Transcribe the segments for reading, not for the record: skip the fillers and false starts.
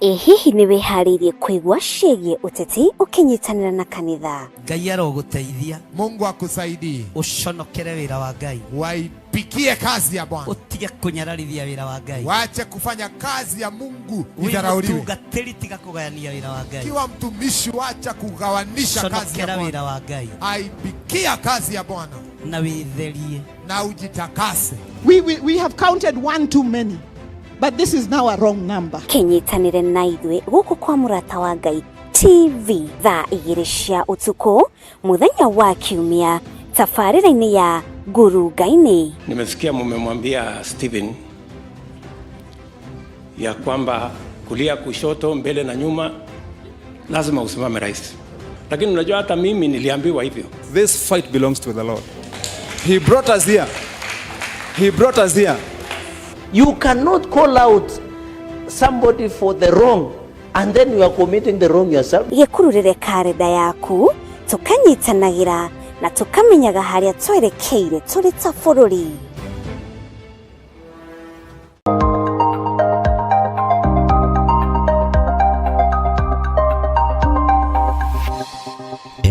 Ĩ hihi nĩ wĩharĩirie kũigua ciĩgiĩ ũteti ũkĩnyitanĩra na kanitha? Ngai arogũteithia. Mungu akusaidie. Ũconokere wĩra wa Ngai. Waipikie kazi ya Bwana. Ũtige kũnyararithia wĩra wa Ngai. Wache kufanya kazi ya Mungu Wĩ idharauliwe. mũtungatĩri tiga kũgayania wĩra wa Ngai. Kiwa mtumishi, wacha kugawanisha kazi ya Conokera Bwana. wĩra wa Ngai. Aipikia kazi ya Bwana Na wĩtherie. na ujitakase. We have counted one too many, but this is now a wrong number. Kĩnyitanĩre na ithuĩ gũkũ kwa Mũrata wa Ngai TV thaa 2 cia ũtukũ mũthenya wa Kiumia tabarĩra-inĩ ya Ngurunga-inĩ. Nimesikia mumemwambia Stephen ya kwamba kulia, kushoto, mbele na nyuma lazima usimame rais, lakini unajua hata mimi niliambiwa hivyo. This fight belongs to the Lord. He brought us here. He brought us here. You cannot call out somebody for the wrong and then you are committing the wrong yourself. Gĩkururĩre karenda yaku tũkanyitanagĩra na tũkamenyaga harĩa twerekeire tũrĩ ta bũrũri.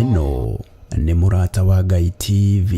Ĩno nĩ Mũrata wa Ngai TV.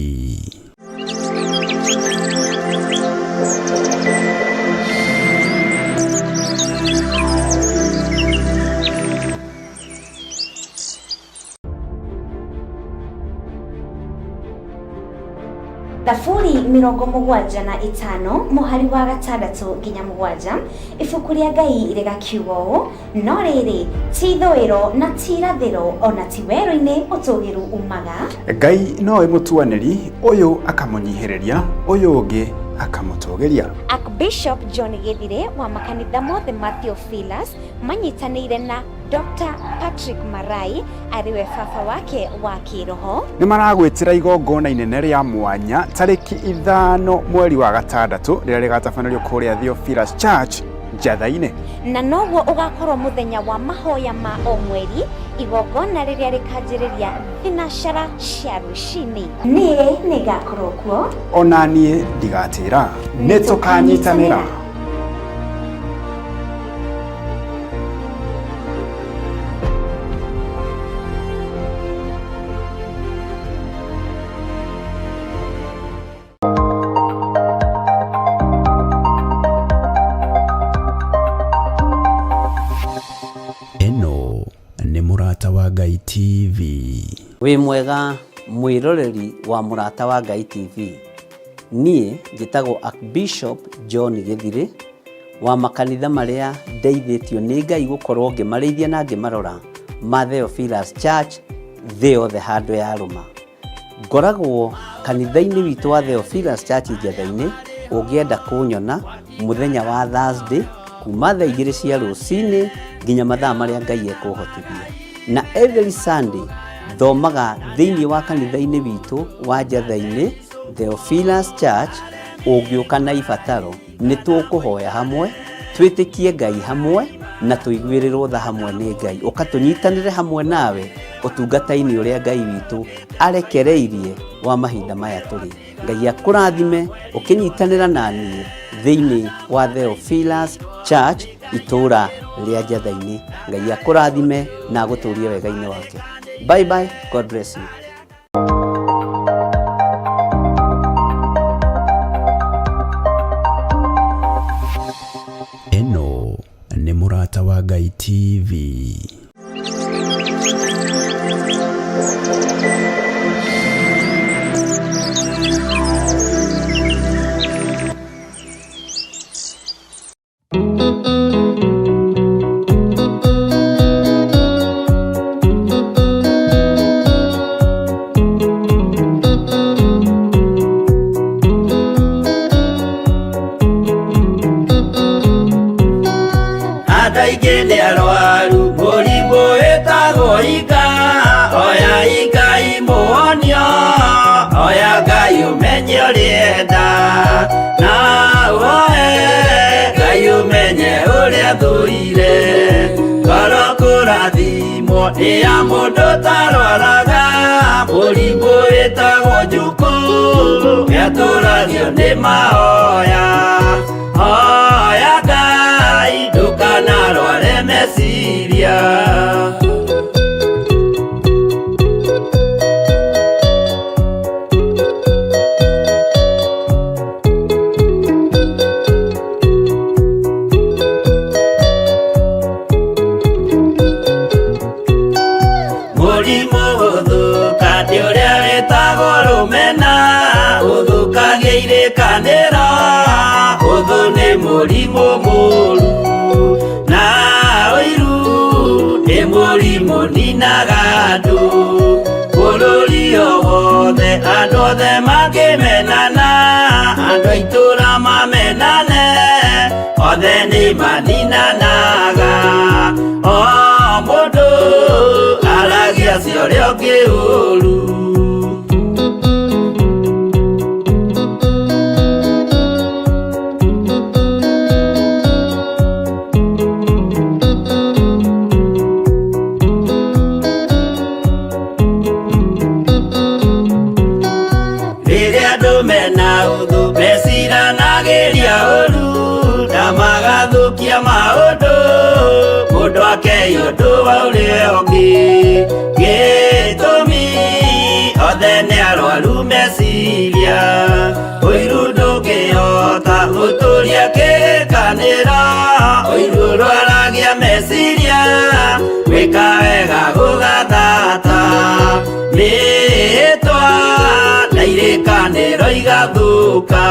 Thaburi 75 mũhari wa 6 nginya 7 ibuku rĩa Ngai rĩgakiuga ũũ, no rĩrĩ ti ithũĩro na ti irathĩro ona ti werũ-inĩ ũtũgĩru umaga. Ngai nowe mũtuanĩri, ũyũ akamũnyihĩrĩria, ũyũ ũngĩ akamũtũgĩria. Archbishop John Githire wa makanitha mothe ma Theophilus manyitanĩire na Dr. Patrick Marai arĩwe baba wake wa kĩroho. Nĩ maragwĩtĩra igongona inene rĩa mwanya tarĩki 5 mweri wa 6 rĩrĩa rĩgatabanĩrio kũrĩa Theophilus Church Njatha-inĩ. Na noguo ũgakorwo mũthenya wa mahoya ma o mweri, igongona rĩrĩa rĩkanjĩrĩria thinacara cia rũcinĩ. Niĩ nĩngakorwo kuo. Ona niĩ ndigatĩra, nĩ tũkanyitanĩra. Ĩno nĩ Mũrata wa Ngai TV. Wĩ mwega mwĩroreri wa Mũrata wa Ngai TV. Niĩ njĩtagwo Archbishop John Githire wa makanitha marĩa ndeithĩtio nĩ Ngai gũkorwo ngĩmarĩithia na ngĩmarora ma Theophilus Church thĩ yothe handũ ya rũma. Ngoragwo kanitha-inĩ witũ wa Theophilus Church Njatha-inĩ, ũngĩenda kũnyona mũthenya wa Thursday kuma thaa 2 cia rũcinĩ nginya mathaa marĩa Ngai ekũhotithia. Na every Sunday thomaga thĩinĩ wa kanitha-inĩ witũ wa Njatha-inĩ Theophilus Church. Ũngĩũka na ibataro nĩ tũkũhoya hamwe, twĩtĩkie Ngai hamwe na tũiguĩrĩrwo tha hamwe nĩ Ngai. Ũka tũnyitanĩre hamwe nawe ũtungata-inĩ ũrĩa Ngai witũ arekereirie wa mahinda maya tũrĩ. Ngai akũrathime ũkĩnyitanĩra na niĩ thĩinĩ wa Theophilus Church itũũra rĩa Njatha-inĩ. Ngai akũrathime na agũtũrie wega-inĩ wake. Bye bye, God bless you. Ĩno nĩ Mũrata wa Ngai TV. Andũ aingĩ nĩ arwaru mũrimũ ĩtagwo ika, oya Ngai mũhonio, oya Ngai ũmenye ũrĩa na woe Ngai ũmenye ũrĩa thũire. Ngoro kũrathimwo nĩ ya mũndũ ũtarwaraga, mũrimũ ĩtagwo njukũ, gĩatũragio nĩ mahoya. Hoya Ngai ndũkanarware meciria. Mũrimũ gũthũka nĩ ũrĩa wĩtagwo rũmena ũthũkagia irĩkanĩro ũthũ nĩ mũrimũ mũru na ũiru nĩ mũrimũ ninaga andũ bũrũri o wothe andũ othe mangĩmenana andũ a itũũra mamenane othe nĩ maninanaga o mũndũ aragia cia ũrĩa ũngĩ ũru. Rĩrĩa andũ mena ũthũ meciranagĩria ũru na magathũkia maũndũ mũndũ akei ũndũ wa ũrĩa ũngĩ gĩtũmi othe nĩ arwaru meciria ũiru ndũngĩhota gũtũria kĩrĩkanĩro ũiru ũrwaragia meciria gwĩka wega gũgathata mĩĩtwa na irĩkanĩro igathũka.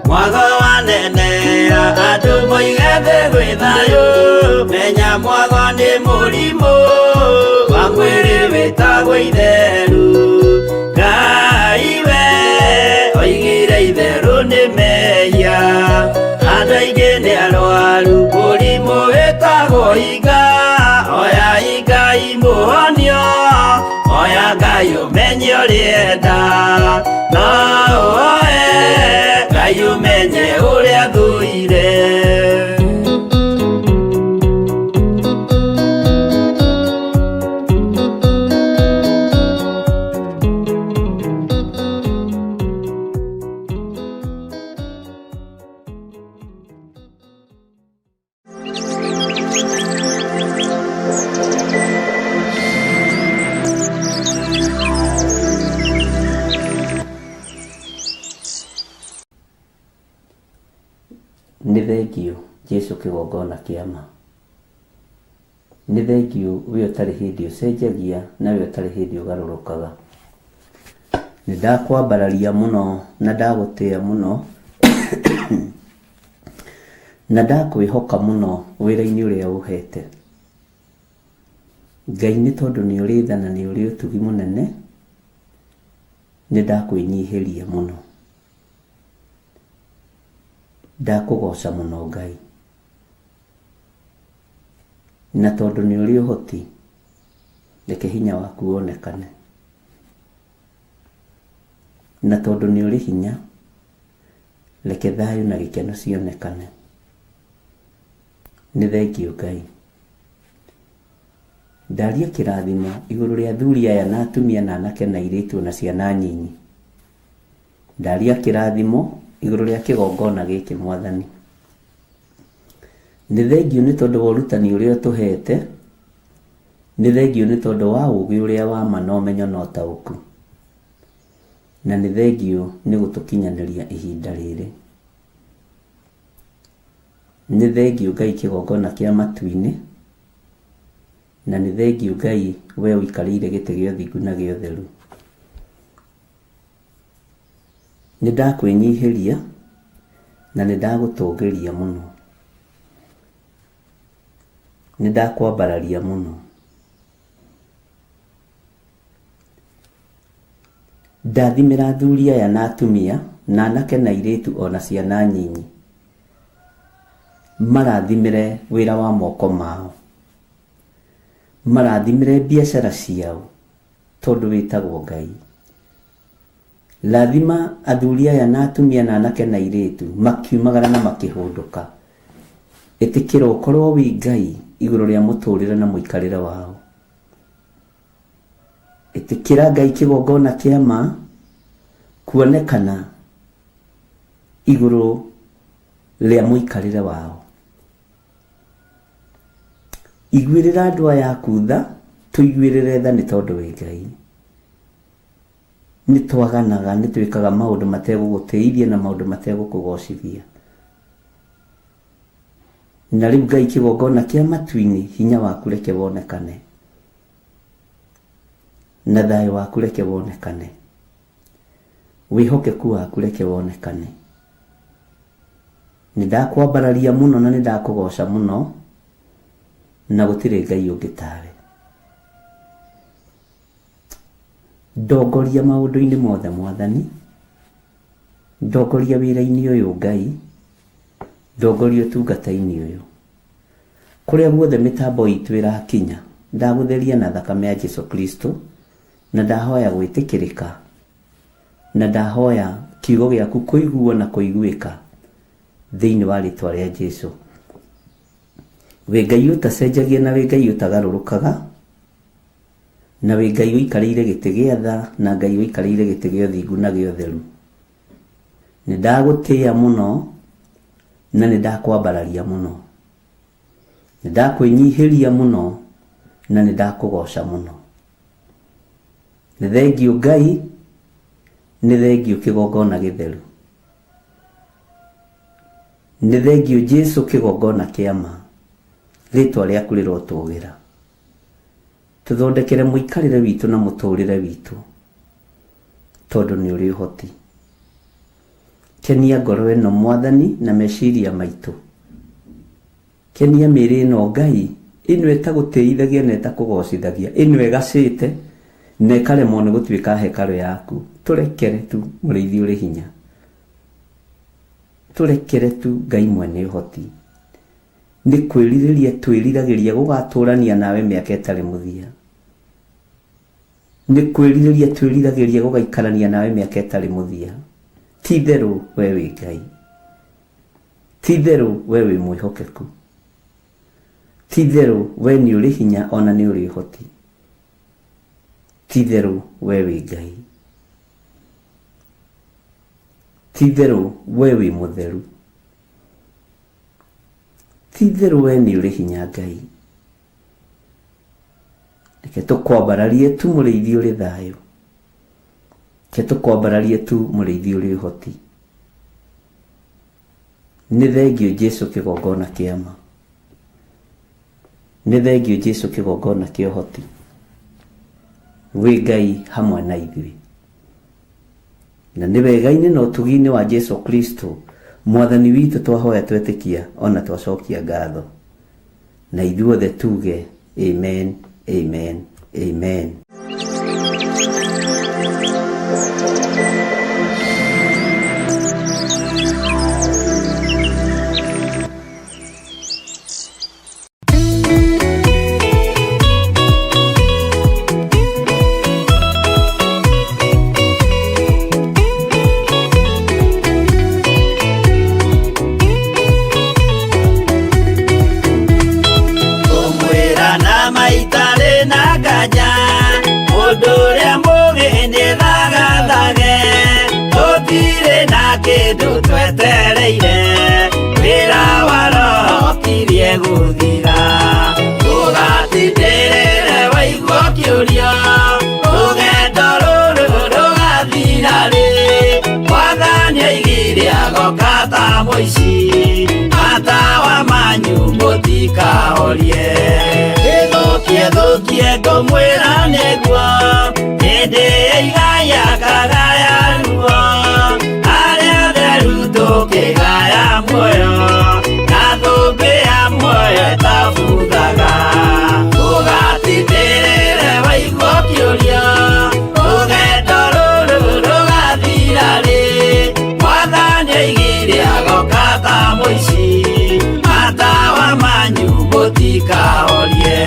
Mwago wanenea andũ moige thĩ gwĩ thayũ menya mwago nĩ mũrimũ wa mwĩrĩ wĩtagwo itheru Ngai we oigire itherũ nĩ mehia andũ aingĩ nĩ arwaru mũrimũ wĩtagwo iga oya Ngai mũhonio oya Ngai ũmenye ũrĩa enda no ũoe Ngai ũmenye ũrĩa thũire. Nĩ thengio Jesu kĩgongona kĩa ma. Nĩ thengio we ũtarĩ hĩndĩ ũcenjagia na we ũtarĩ hĩndĩ ũgarũrũkaga. Nĩ ndakwambararia mũno na ndagũtĩa mũno na ndakwĩhoka mũno wĩra-inĩ ũrĩa ũhete. Ngai nĩ tondũ nĩ ũrĩ tha na nĩ ũrĩ ũtugi mũnene, nĩ ndakwĩnyihĩria mũno. Ndakũgoca mũno Ngai. Na tondũ nĩ ũrĩ ũhoti, reke hinya waku wonekane. Na tondũ nĩ ũrĩ hinya, reke thayũ na gĩkeno cionekane. Nĩ thengio Ngai. Ndaria kĩrathimo igũrũ rĩa athuri aya na atumia na anake na airĩtu na ciana nyinyi. Ndaria kĩrathimo igũrũ rĩa kĩgongona gĩkĩ Mwathani. Nĩ thengio nĩ tondũ wa ũrutani ũrĩa ũtũhete, nĩ thengio nĩ tondũ wa ũũgĩ ũrĩa wa ma na ũmenyo na ũtaũku. Na nĩ thengio nĩ gũtũkinyanĩria ihinda rĩrĩ. Nĩ thengio Ngai kĩgongona kĩa matu-inĩ, na nĩ thengio Ngai we ũikarĩire gĩtĩ gĩa ũthingu na gĩa ũtheru. Nĩ ndakwĩnyihĩria na nĩ ndagũtũgĩria mũno. Nĩ ndakwambararia mũno. Ndathimĩra athuri aya na atumia na anake na airĩtu ona ciana nyinyi. Marathimĩre wĩra wa moko mao. Marathimĩre biacara ciao tondũ wĩtagwo Ngai. Rathima athuri aya na atumia na anake na airĩtu makiumagara na makĩhũndũka. Ĩtĩkĩra ũkorwo wĩ Ngai Igũrũ rĩa mũtũrĩre na mũikarĩre wao. Ĩtĩkĩra Ngai kĩgongona kĩa ma kuonekana igũrũ rĩa mũikarĩre wao. Iguĩrĩra andũ aya aku tha, tũiguĩrĩre tha nĩ tondũ wĩ Ngai. Nĩ twaganaga, nĩ twĩkaga maũndũ mategũgũtĩithia na maũndũ mategũkũgocithia. Na rĩu Ngai kĩgongona kĩa matu-inĩ, hinya waku reke wonekane. Na thayũ waku reke wonekane. Wĩhokeku waku reke wonekane. Nĩ ndakwambararia mũno na nĩ ndakũgoca mũno, na gũtirĩ Ngai ũngĩ tawe. Ndongoria maũndũ-inĩ mothe Mwathani, ndongoria wĩra-inĩ ũyũ Ngai, ndongoria ũtungata-inĩ ũyũ. Kũrĩa guothe mĩtambo itũ ĩrakinya, ndagũtheria na thakame ya Jesu Kristo, na ndahoya gwĩtĩkĩrĩka, na ndahoya kiugo gĩaku kũiguo na kũiguĩka thĩinĩ wa rĩtwa rĩa Jesu. Wĩ Ngai ũtacenjagia na wĩ Ngai ũtagarũrũkaga, na wĩ Ngai ũikarĩire gĩtĩ gĩa tha na Ngai ũikarĩire gĩtĩ gĩa ũthingu na gĩa ũtheru. Nĩ ndagũtĩĩa mũno na nĩ ndakwambararia mũno. Nĩ ndakwĩnyihĩria mũno na nĩ ndakũgoca mũno. Nĩ thengiũ Ngai, nĩ thengiũ kĩgongona gĩtheru. Nĩ thengiũ Jesu kĩgongona kĩa ma. Rĩtwa rĩaku rĩrotũgĩra. Tũthondekere mũikarĩre witũ na mũtũrĩre witũ, tondũ nĩ ũrĩ ũhoti. Kenia ngoro ĩno Mwathani na meciria maitũ. Kenia mĩĩrĩ ĩno Ngai, ĩno ĩtagũtĩithagia na ĩtakũgocithagia, ĩno ĩgacĩte na ĩkaremwo nĩ gũtuĩka hekarũ yaku. Tũrekere tu mũrĩithi ũrĩ hinya. Tũrekere tu Ngai mwene ũhoti. Nĩ kwĩrirĩria twĩriragĩria gũgatũrania nawe mĩaka ĩtarĩ mũthia. Nĩ kwĩrirĩria twĩriragĩria gũgaikarania nawe mĩaka ĩtarĩ mũthia. Ti itherũ we wĩ Ngai. Ti itherũ we wĩ mwĩhokeku. Ti itherũ we nĩ ũrĩ hinya ona nĩ ũrĩ ũhoti. Ti itherũ we wĩ Ngai. Ti itherũ we wĩ mũtheru. Ti itherũ we nĩ ũrĩ hinya Ngai. Reke tũkwambararie tu mũrĩithi ũrĩ thayũ. Reke tũkwambararie tu mũrĩithi ũrĩ ũhoti. Nĩ thengiũ Jesu kĩgongona kĩa ma. Nĩ thengiũ Jesu kĩgongona kĩa ũhoti. Wĩ Ngai hamwe na ithuĩ. Na nĩ wega-inĩ na ũtugi-inĩ wa Jesu Kristo Mwathani witũ twahoya twetĩkia ona twacokia ngatho. Na ithuothe tuge amen, amen, amen. Ngũmwĩra na maitarĩ na nganja, mũndũ ũrĩa mũũgĩ nĩ thagathage, tũtirĩ na kĩndũ twetereire, wĩra wa Roho ũkirie gũthira. Ndũgatindĩrĩre waigua ũkĩũrio, rũgendo rũrũ rũgathira rĩ, Mwathani oigire agoka ta mũici, matawa manyu mũtikahorie. Ĩthũkie thũkie ngũmwĩra nĩguo, hĩndĩ ĩigaya kagaya ruo, arĩa atheru tũkĩgaya muoyo, na thũmbĩ ya muoyo ĩtabuthaga. Ndũgatindĩrĩre waigua ũkĩũrio, rũgendo rũrũ rũgathira rĩ, Mwathani oigire agoka ta mũici, matawa manyu mũtikahorie.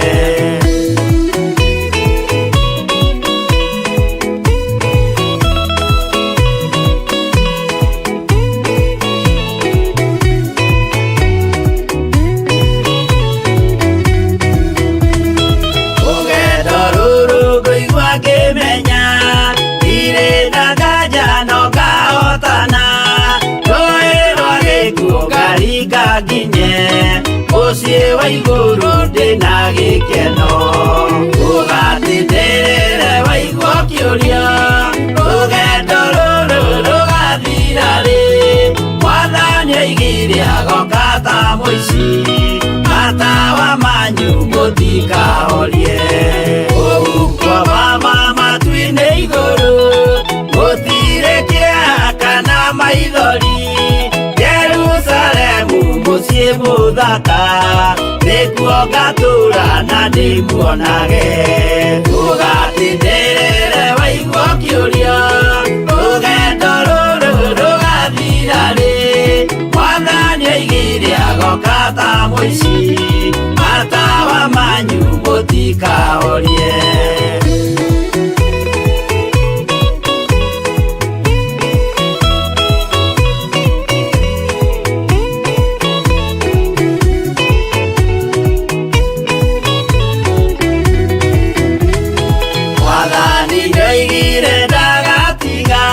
Gĩkeno ũgatindĩrĩre waigua ũkĩũria rũgendo rũrũ rũgathira rĩ Mwathani oigire agoka ta mũici matawa manyu mũtikahorie kũu kwa mama matu-inĩ igũrũ gũtirĩ kĩeha kana maithori Jerusalemu mũciĩ mũthaka nĩkuo ngatũũra na ndĩmuonage ũgatindĩrĩre waigua ũkĩũria rũgendo rũrũ rũgathira rĩ Mwathani oigire agoka ta mũici matawa manyu mũtikahorie. Mwathani nĩoigire ndagatiga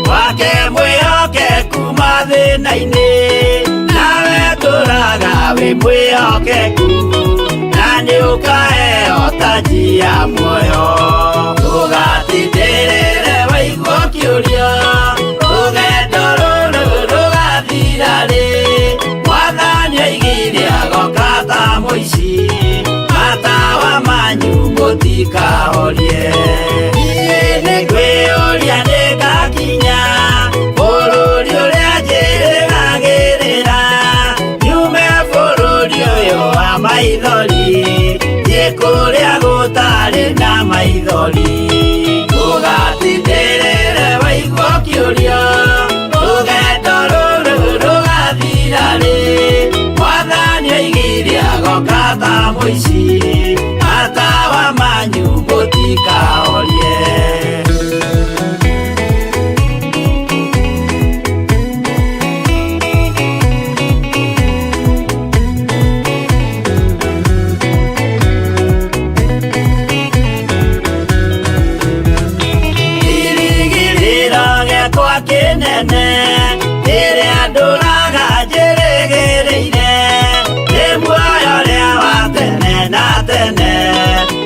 wake mwĩhokeku mathĩna-inĩ nawe tũraga wĩ mwĩhokeku na nĩũkaheo taji ya muoyo ũgatindĩrĩre waigua ũkĩũria rũgendo rũrũ rũgathira rĩ Mwathani oigire agoka ta mũici matawa manyu mũtikahorie niĩ nĩngwĩyũria nĩngakinya bũrũri ũrĩa njĩrĩgagĩrĩra nyume bũrũri ũyũ wa maithori thiĩ kũrĩa gũtarĩ na maithori ũgatindĩrĩre waigua ũkĩũria rũgendo rũrũ rũgathira rĩ Mwathani oigire agoka ta mũici matawa manyu mũtikahorie. Kĩrĩgĩrĩro gĩakwa kĩnene rĩrĩa ndũraga njĩrĩgĩrĩire nĩ muoyo ũrĩa wa tene na tene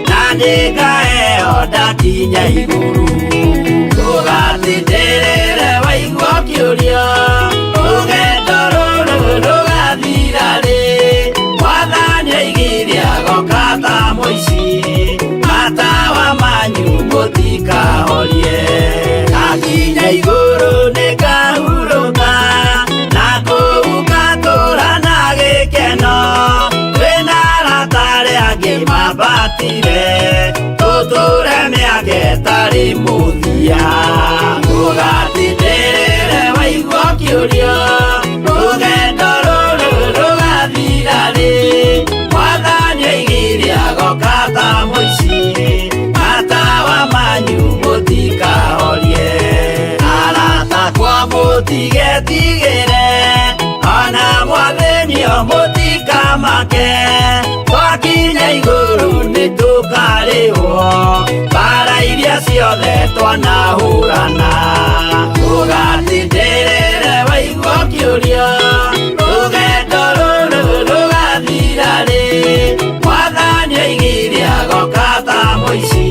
na nĩngaheo ndakinya igũrũ ũgatindĩrĩre waigua ũkĩũria rũgendo rũrũ rũgathira rĩ Mwathani oigire agoka ta mũici matawa manyu mũtikahorie ndakinya igũrũ nĩngahurũka na kũu ngatũũra na gĩkeno twĩna arata arĩa angĩ mambatire tũtũũre mĩaka ĩtarĩ mũthia ũgatindĩrĩre waigua ũkĩũria rũgendo rũrũ rũgathira rĩ Mwathani oigire agoka ta mũici matawa manyu mũtikahorie arata kwa mũtigetigĩre ona mwathĩnio mũtikamake twakinya igũrũ nĩtũkarĩhwo mbara iria ciothe twanahũrana ũgatindĩrĩre waigua ũkĩũria rũgendo rũrũ rũgathira rĩ Mwathani oigire agoka ta mũici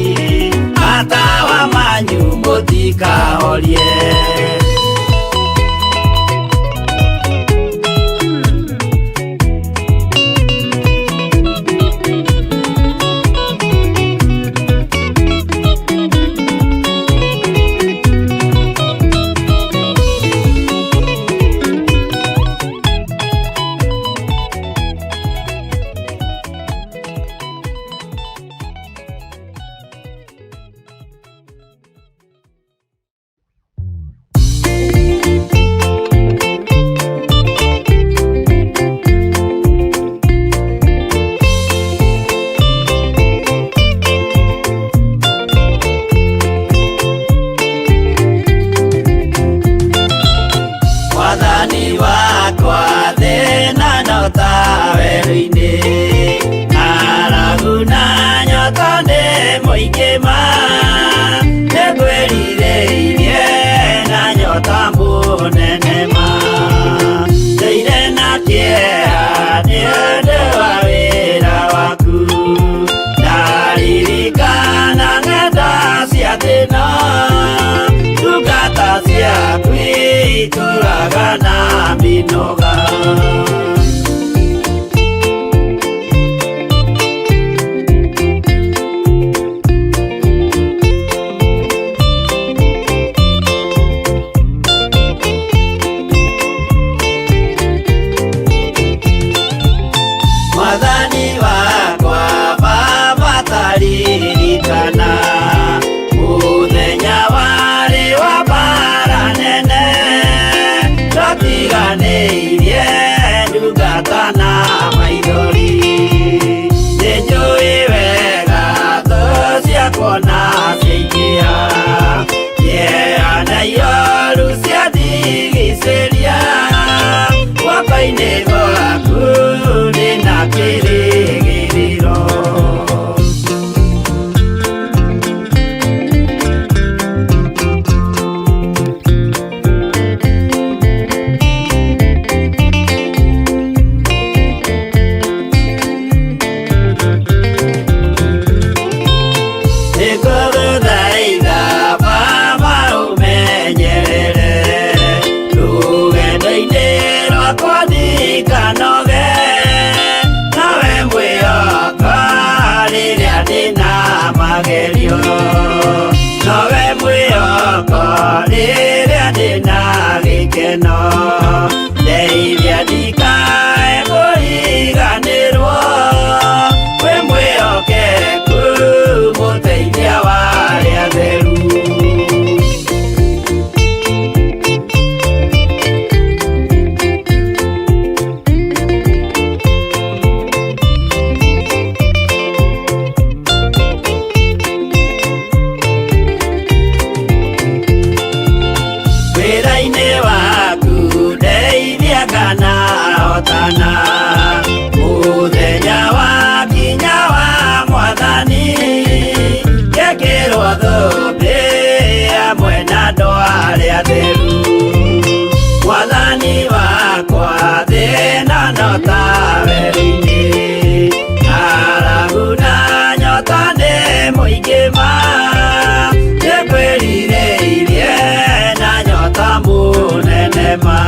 matawa manyu mũtikahorie. ciaingĩha kĩeha na ioru ciandigicĩria guoko-inĩ gwaku ndĩna kĩrĩgĩrĩro. Nĩngũgũthaitha Baba ũmenyerere rũgendo-inĩ rwakwa ndikanoge, nawe mwĩhoka rĩrĩa ndĩna magerio, nowe mwĩhoko rĩrĩa ndĩna gĩkeno, ndeithia ndikae kũriganĩrwo wĩ mwĩhokeku mũteithia wa arĩa atheru. Wĩra-inĩ waku ndeithia kana hotana, mũthenya wakinya wa mwathani ngekĩrwo thũmbĩ hamwe na andũ arĩa atheru. Mwathani wakwa thĩna no ta werũ-inĩ, ng'aragu na nyota nĩ mũingĩ ma, nĩngwĩrirĩirie na nyota mũnene ma.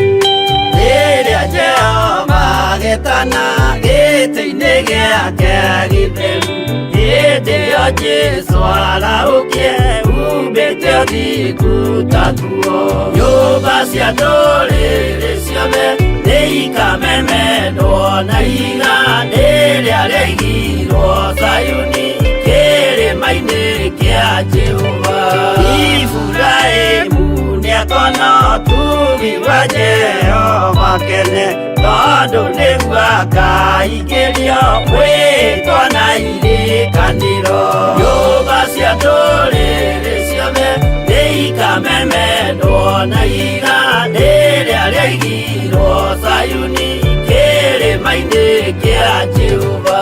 Rĩrĩa Jehova agetana gĩtĩ-inĩ gĩake gĩtheru, hĩndĩ ĩyo Jesũ arahũkie humbĩte ũthingu ta nguo. Nyũmba cia ndũrĩrĩ ciothe nĩikamemendwo na ihiga rĩrĩa rĩaigirwo Zayuni kĩrĩma-inĩ kĩa Jehova. Iburahĩmu nĩakona ũtugi wa Jehova kene, tondũ nĩguo akaingĩrio mwĩtwa na irĩkanĩro. Nyũmba cia ndũrĩrĩ ciothe nĩikamemendwo na ihiga rĩrĩa rĩaigirwo Zayuni kĩrĩma-inĩ kĩa Jehova.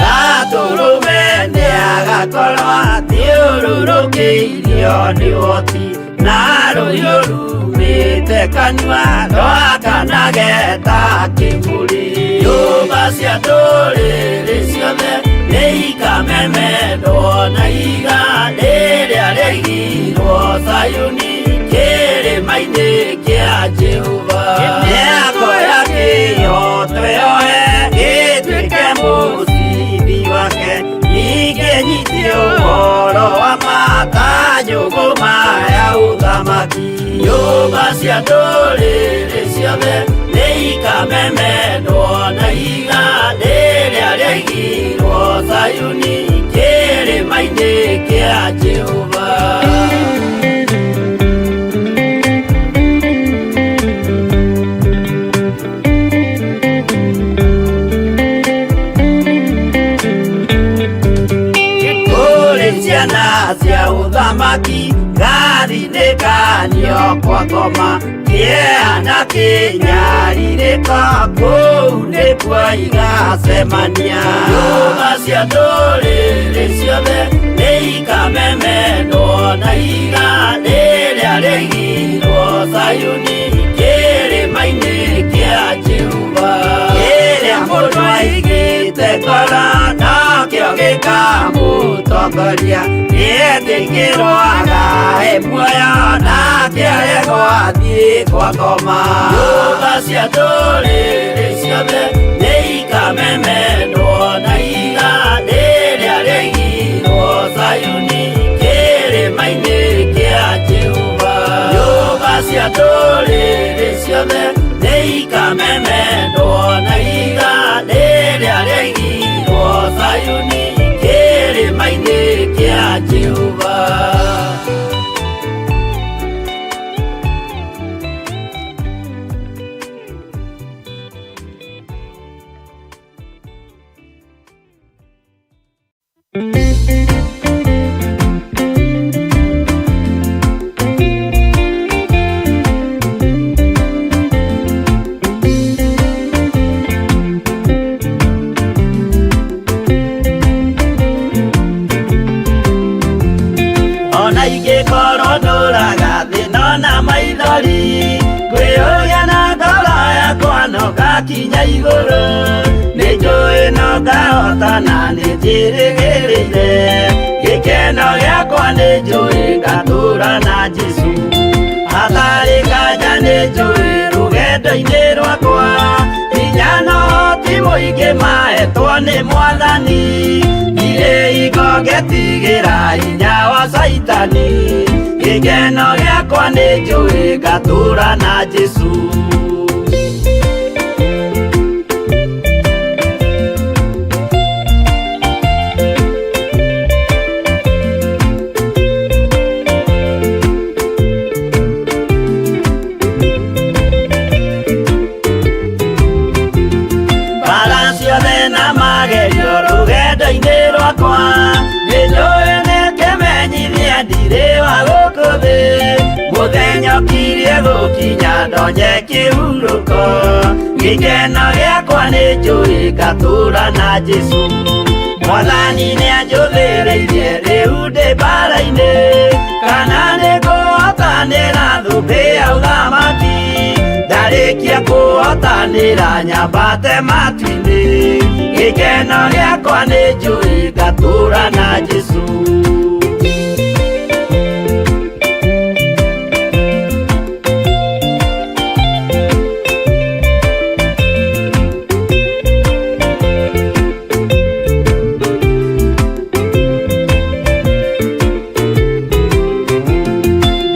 Gatũrũme nĩagakorwo athiũrũrũkĩirio nĩ ũhoti, na rũhiũ rumĩte kanua rwakanage ta kĩmũrĩ. Nyũmba cia ndũrĩrĩ ciothe nĩikamemendwo na ihiga rĩrĩa rĩaigirwo Zayuni kĩrĩma-inĩ kĩa Jehova. Nĩakoya kĩhooto yoe gĩtuĩke mũcibi wake, ningĩ nyite ũhoro wa ma ta njũgũma ya ũthamaki. Nyũmba cia ndũrĩrĩ ciothe nĩikamemendwo na ihiga rĩrĩa rĩaigirwo Zayuni kĩrĩma-inĩ kĩa Jehova. Kũrĩ ciana cia ũthamaki gathinĩkanio kwa ngoma, kĩeha na kĩnyarirĩko kũu nĩkuo igacemania. Nyũmba cia ndũrĩrĩ ciothe nĩikamemendwo na ihiga rĩrĩa rĩaigirwo Zayuni kĩrĩma-inĩ kĩa Jehova. Kĩrĩa mũndũ aigĩte ngoro nokĩo gĩkamũtongoria. Mũtongoria nĩetĩkĩrwo agae muoyo nake aregwo athiĩ kwa ngoma. Nyũmba cia ndũrĩrĩ ciothe nĩikamemendwo na ihiga rĩrĩa rĩaigirwo Zayuni kĩrĩma-inĩ kĩa Jehova. Nyũmba cia ndũrĩrĩ ciothe nĩikamemendwo na ihiga rĩrĩa rĩaigirwo Zayuni kĩrĩma-inĩ kĩa Jehova. Ona ingĩkorwo ndũraga thĩna na maithori, ngwĩyũria na ngoro yakwa no ngakinya igũrũ. Nĩnjũĩ no ngahotana nĩnjĩrĩgĩrĩire, gĩkeno gĩakwa nĩnjũĩ ngatũũra na Jesũ. Hatarĩ nganja nĩnjũĩ rũgendo-inĩ rwakwa, hinya na ũhoti mũingĩ mahetwo nĩ Mwathani. Ndirĩ hingo ngetigĩra hinya wa Caitani, gĩkeno gĩakwa nĩnjũĩ ngatũũra na Jesũ. Mbara ciothe na magerio rũgendo-inĩ rwakwa, nĩnjũĩ nĩkĩmenyithia ndirĩ wa gũkũ thĩ. Mũthenya ũkirie gũkinya ndonye kĩhurũko, gĩkeno gĩakwa nĩnjũĩ ngatũũra na Jesũ. Mwathani nĩanjũthĩrĩirie rĩu ndĩ mbara-inĩ, kana nĩngũhotanĩra thũmbĩ ya ũthamaki. Ndarĩkia kũhotanĩra nyambate matu-inĩ, gĩkeno gĩakwa nĩnjũĩ ngatũũra na Jesũ.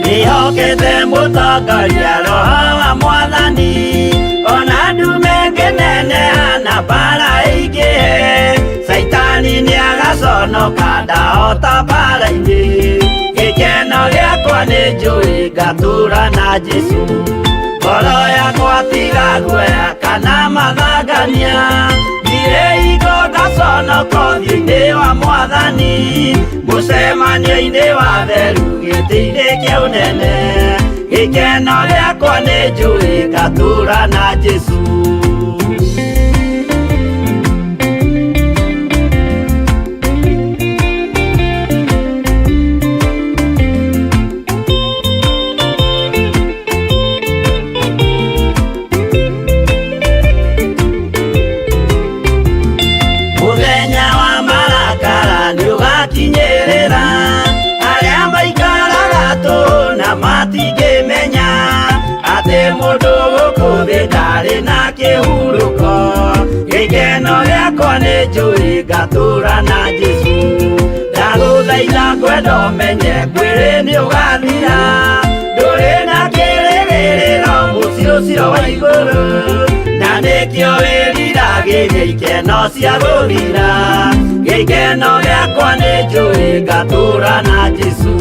Ndĩhokete mũtongoria Roho wa Mwathani, ona ndume ngĩneneha na mbara ĩingĩhe. Caitani nĩagaconoka ndahota mbara-inĩ, gĩkeno gĩakwa nĩnjũĩ ngatũũra na Jesũ. Ngoro yakwa tiga guoya kana mathangania, ndirĩ hingo ngaconoka ũthiũ-inĩ wa Mwathani. Mũcemanio-inĩ wa theru gĩtĩ-inĩ kĩa ũnene, gĩkeno gĩakwa nĩnjũĩ ngatũũra na Jesũ. Mũthenya wa marakara nĩũgakinyĩrĩra, arĩa maikaraga tũhũ na matingĩmenya atĩ mũndũ gũkũ thĩ ndarĩ na kĩhurũko. Gĩkeno gĩakwa nĩnjũĩ ngatũũra na Jesũ. Ndagũthaitha ngwenda ũmenye mwĩrĩ nĩũgathira, ndũrĩ na kĩrĩgĩrĩro mũciĩ ũcio wa igũrũ, na nĩkĩo wĩriragĩria ikeno cia gũthira. Gĩkeno gĩakwa nĩnjũĩ ngatũũra na Jesũ.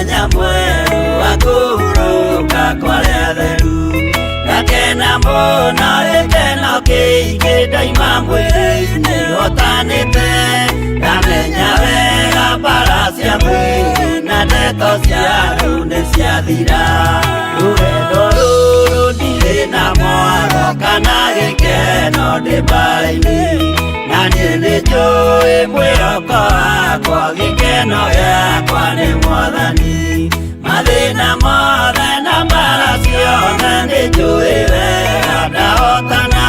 Mũthenya mwerũ wa kũhurũka kwa arĩa atheru. Ngakena mũno gĩkeno kĩingĩ ndaima mwĩrĩ-inĩ hotanĩte. Ndamenya wega mbara cia mwĩrĩ na ndeto cia andũ nĩ ciathira. Rũgendo rũrũ ndirĩ na mwaro kana gĩkeno ndĩ mbara-inĩ. Na niĩ nĩnjũĩ mwĩhoko wakwa gĩkeno gĩakwa nĩ Mwathani. Mathĩna mothe na mbara ciothe nĩnjũĩ wega ndahotana.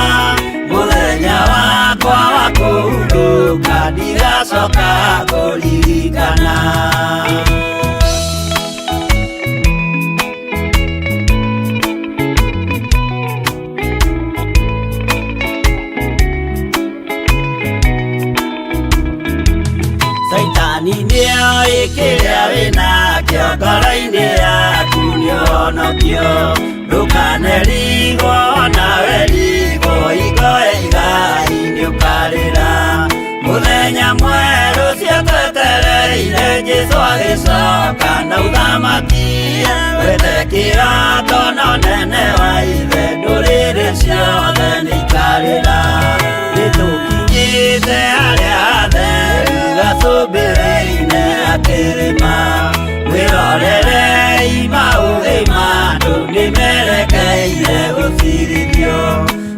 Mũthenya wakwa wa kũhurũka ndigacoka kũririkana. Saitani nĩoĩ kĩrĩa wĩnakĩo ngoro-inĩ yaku nĩũhonokio. Ndũkanerigwo nawe rigwo hingo ya igai nĩũkarĩra. Mũthenya mwerũ ũcio twetereire Jesũ agĩcoka na ũthamaki. Wethe kĩroto na ũnene wa ithe ndũrĩrĩ ciothe nĩikarĩra. Nĩtũkinyĩte harĩa hatheru gacũmbĩrĩ-inĩ ga kĩrĩma. Mwĩrorerei maũthĩ ma andũ nĩmerekeire gũcirithio.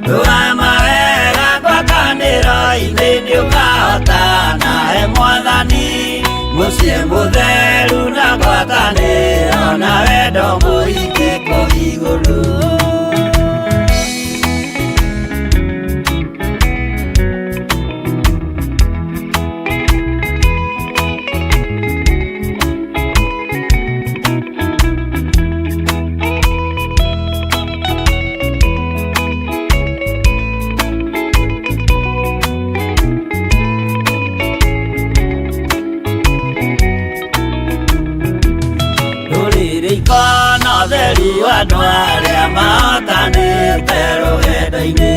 Rũgama wega ngwatanĩro-inĩ nĩũkahotana he Mwathani. Mũciĩ mũtheru na ngwatanĩro na wendo mũingĩ kũu igũrũ. Rũrĩrĩ ikona ũtheru andũ arĩa mahotanĩte rũgendo-inĩ.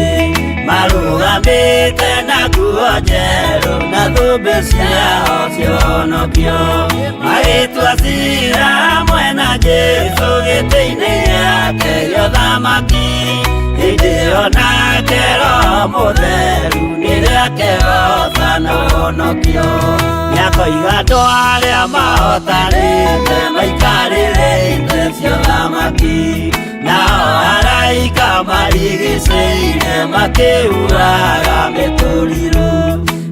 Marũgamĩte na nguo njerũ na thũmbĩ ciao cionokio. Magĩtua ciira hamwe na Jesũ gĩtĩ-inĩ gĩake gĩa ũthamaki. Hĩndĩ ĩyo nake Roho Mũtheru nĩrĩakehoca na ũhonokio. Nĩakoiga andũ arĩa mahotanĩte maikarĩre itĩ cia ũthamaki. Nao araika marigicĩirie makĩhuhaga mĩtũrirũ.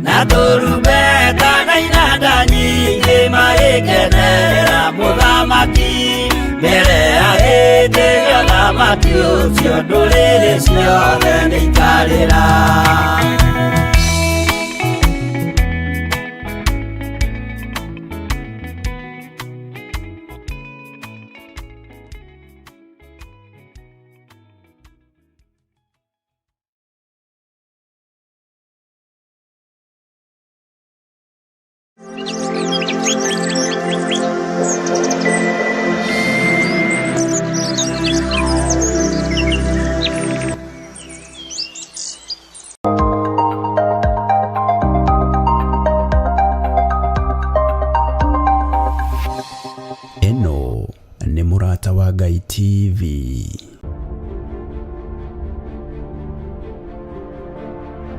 Na tũrumbeta na inanda nyingĩ magĩkenera mũthamaki. Mbere ya gĩtĩ gĩa ũthamaki ũcio ndũrĩrĩ ciothe nĩikarĩra. Ĩno nĩ Mũrata wa Ngai TV.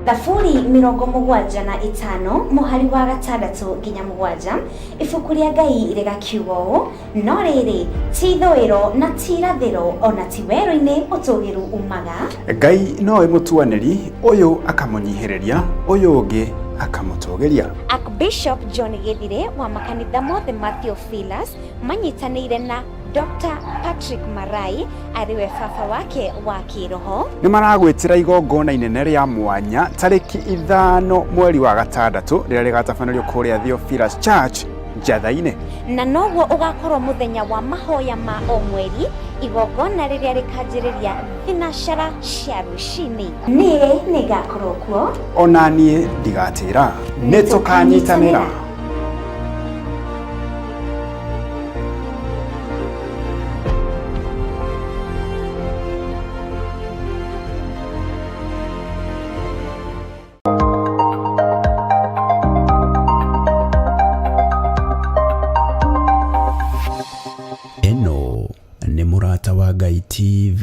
Thaburi 75 mũhari wa 6 nginya 7 ibuku rĩa Ngai rĩgakiuga ũũ: no rĩrĩ ti ithũĩro na ti irathĩro ona ti werũ-inĩ ũtũgĩru umaga. Ngai nowe mũtuanĩri, ũyũ akamũnyihĩrĩria, ũyũ ũngĩ akamũtũgĩria. Archbishop John Githire wa makanitha mothe ma Theophilus manyitanĩire na Dr. Patrick Marai arĩwe baba wake wa kĩroho. Nĩ maragwĩtĩra igongona inene rĩa mwanya tarĩki 5 mweri wa 6 rĩrĩa rĩgatabanĩrio kũrĩa Theophilus Church Njatha-inĩ. Na noguo ũgakorwo mũthenya wa mahoya ma o mweri, igongona rĩrĩa rĩkanjĩrĩria thinacara cia rũcinĩ. Niĩ nĩngakorwo kuo. Ona niĩ ndigatĩra, nĩ tũkanyitanĩra. wa Ngai TV.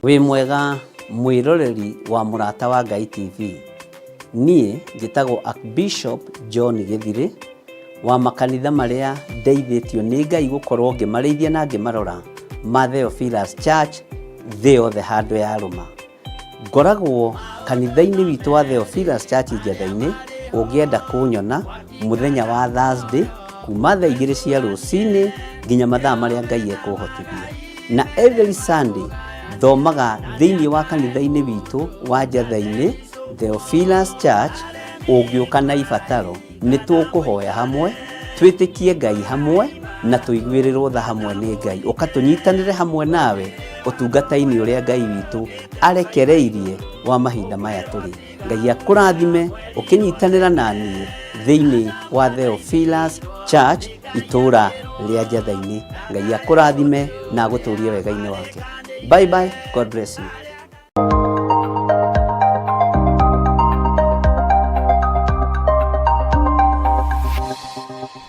Wĩ mwega mwĩroreri wa Mũrata wa Ngai TV. Niĩ njĩtagwo Archbishop John Gĩthirĩ wa makanitha marĩa ndeithĩtio nĩ Ngai gũkorwo ngĩmarĩithia na ngĩmarora ma Theophilus Church thĩ yothe handũ yarũma. Ngoragwo kanitha-inĩ witũ wa Theophilus Church Njetha-inĩ, ũngĩenda kũnyona mũthenya wa Thursday kuma thaa 2 cia rũcinĩ nginya mathaa marĩa Ngai ekũhotithia. Na every Sunday thomaga thĩinĩ wa kanitha-inĩ witũ wa Njetha-inĩ Theophilus Church, ũngĩũka na ibataro nĩ tũkũhoya hamwe, twĩtĩkie Ngai hamwe na tũiguĩrĩrwo tha hamwe nĩ Ngai. Ũka tũnyitanĩre hamwe nawe ũtungata-inĩ ũrĩa Ngai witũ arekereirie wa mahinda maya tũrĩ. Ngai akũrathime ũkĩnyitanĩra na niĩ thĩinĩ wa Theophilus Church itũũra rĩa Njetha-inĩ. Ngai akũrathime na agũtũrie wega-inĩ wake. Bye bye, God bless you.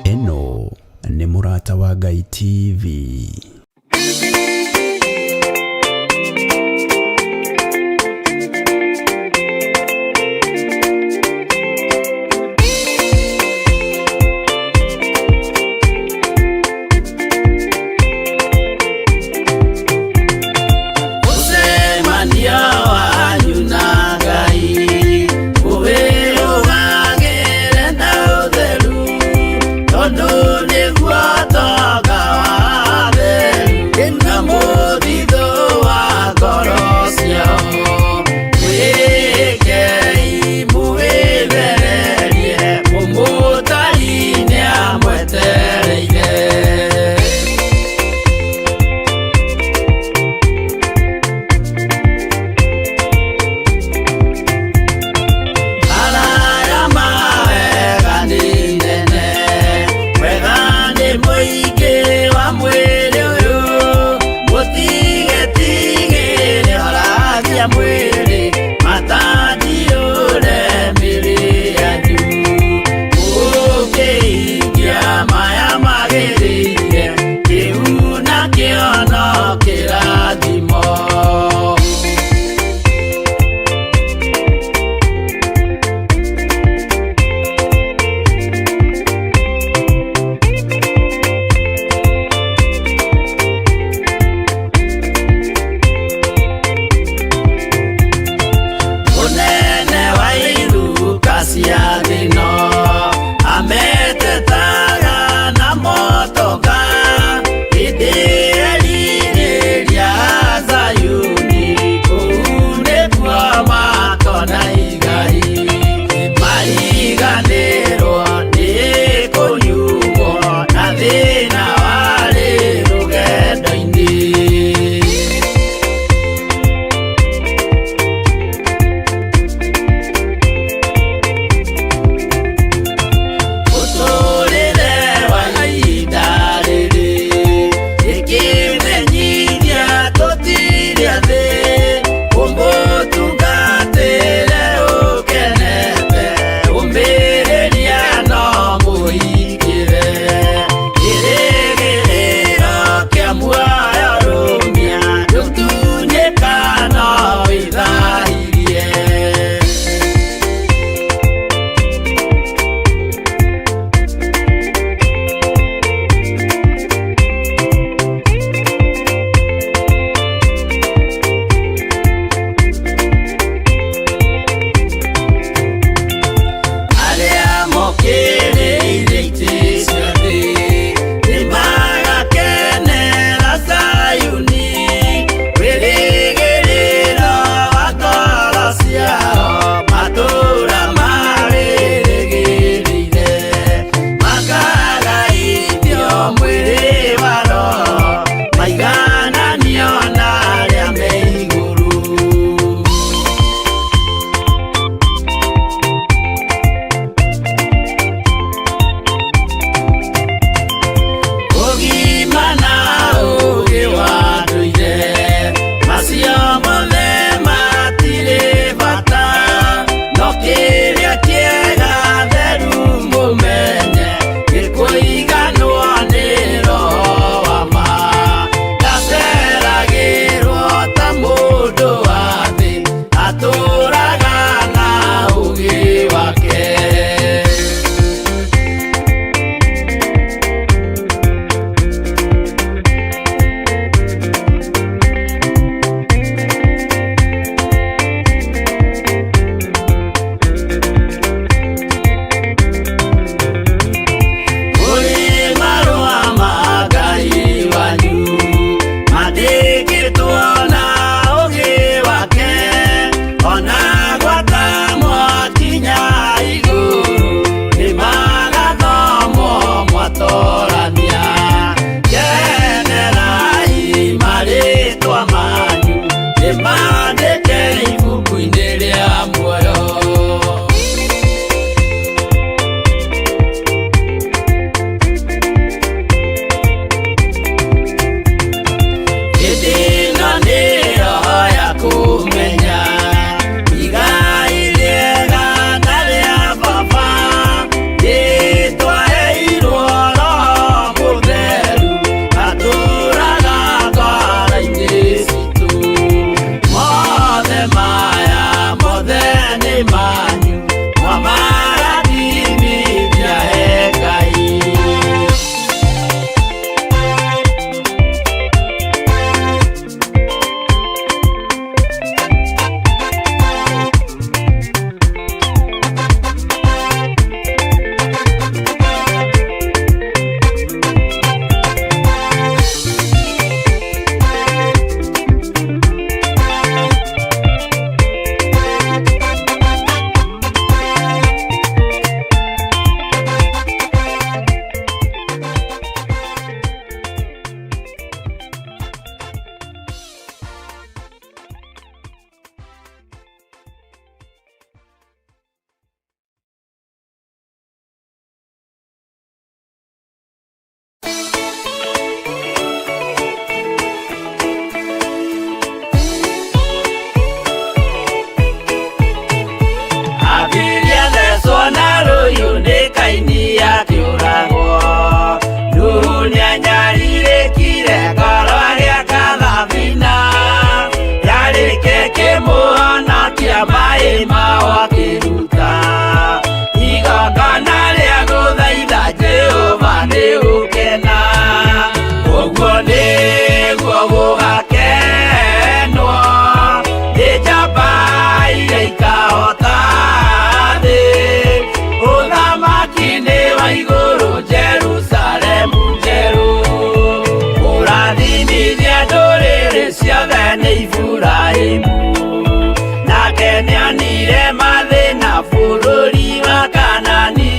Ĩno nĩ Mũrata wa Ngai TV. wake nĩonire mathĩna bũrũri wa Kanani,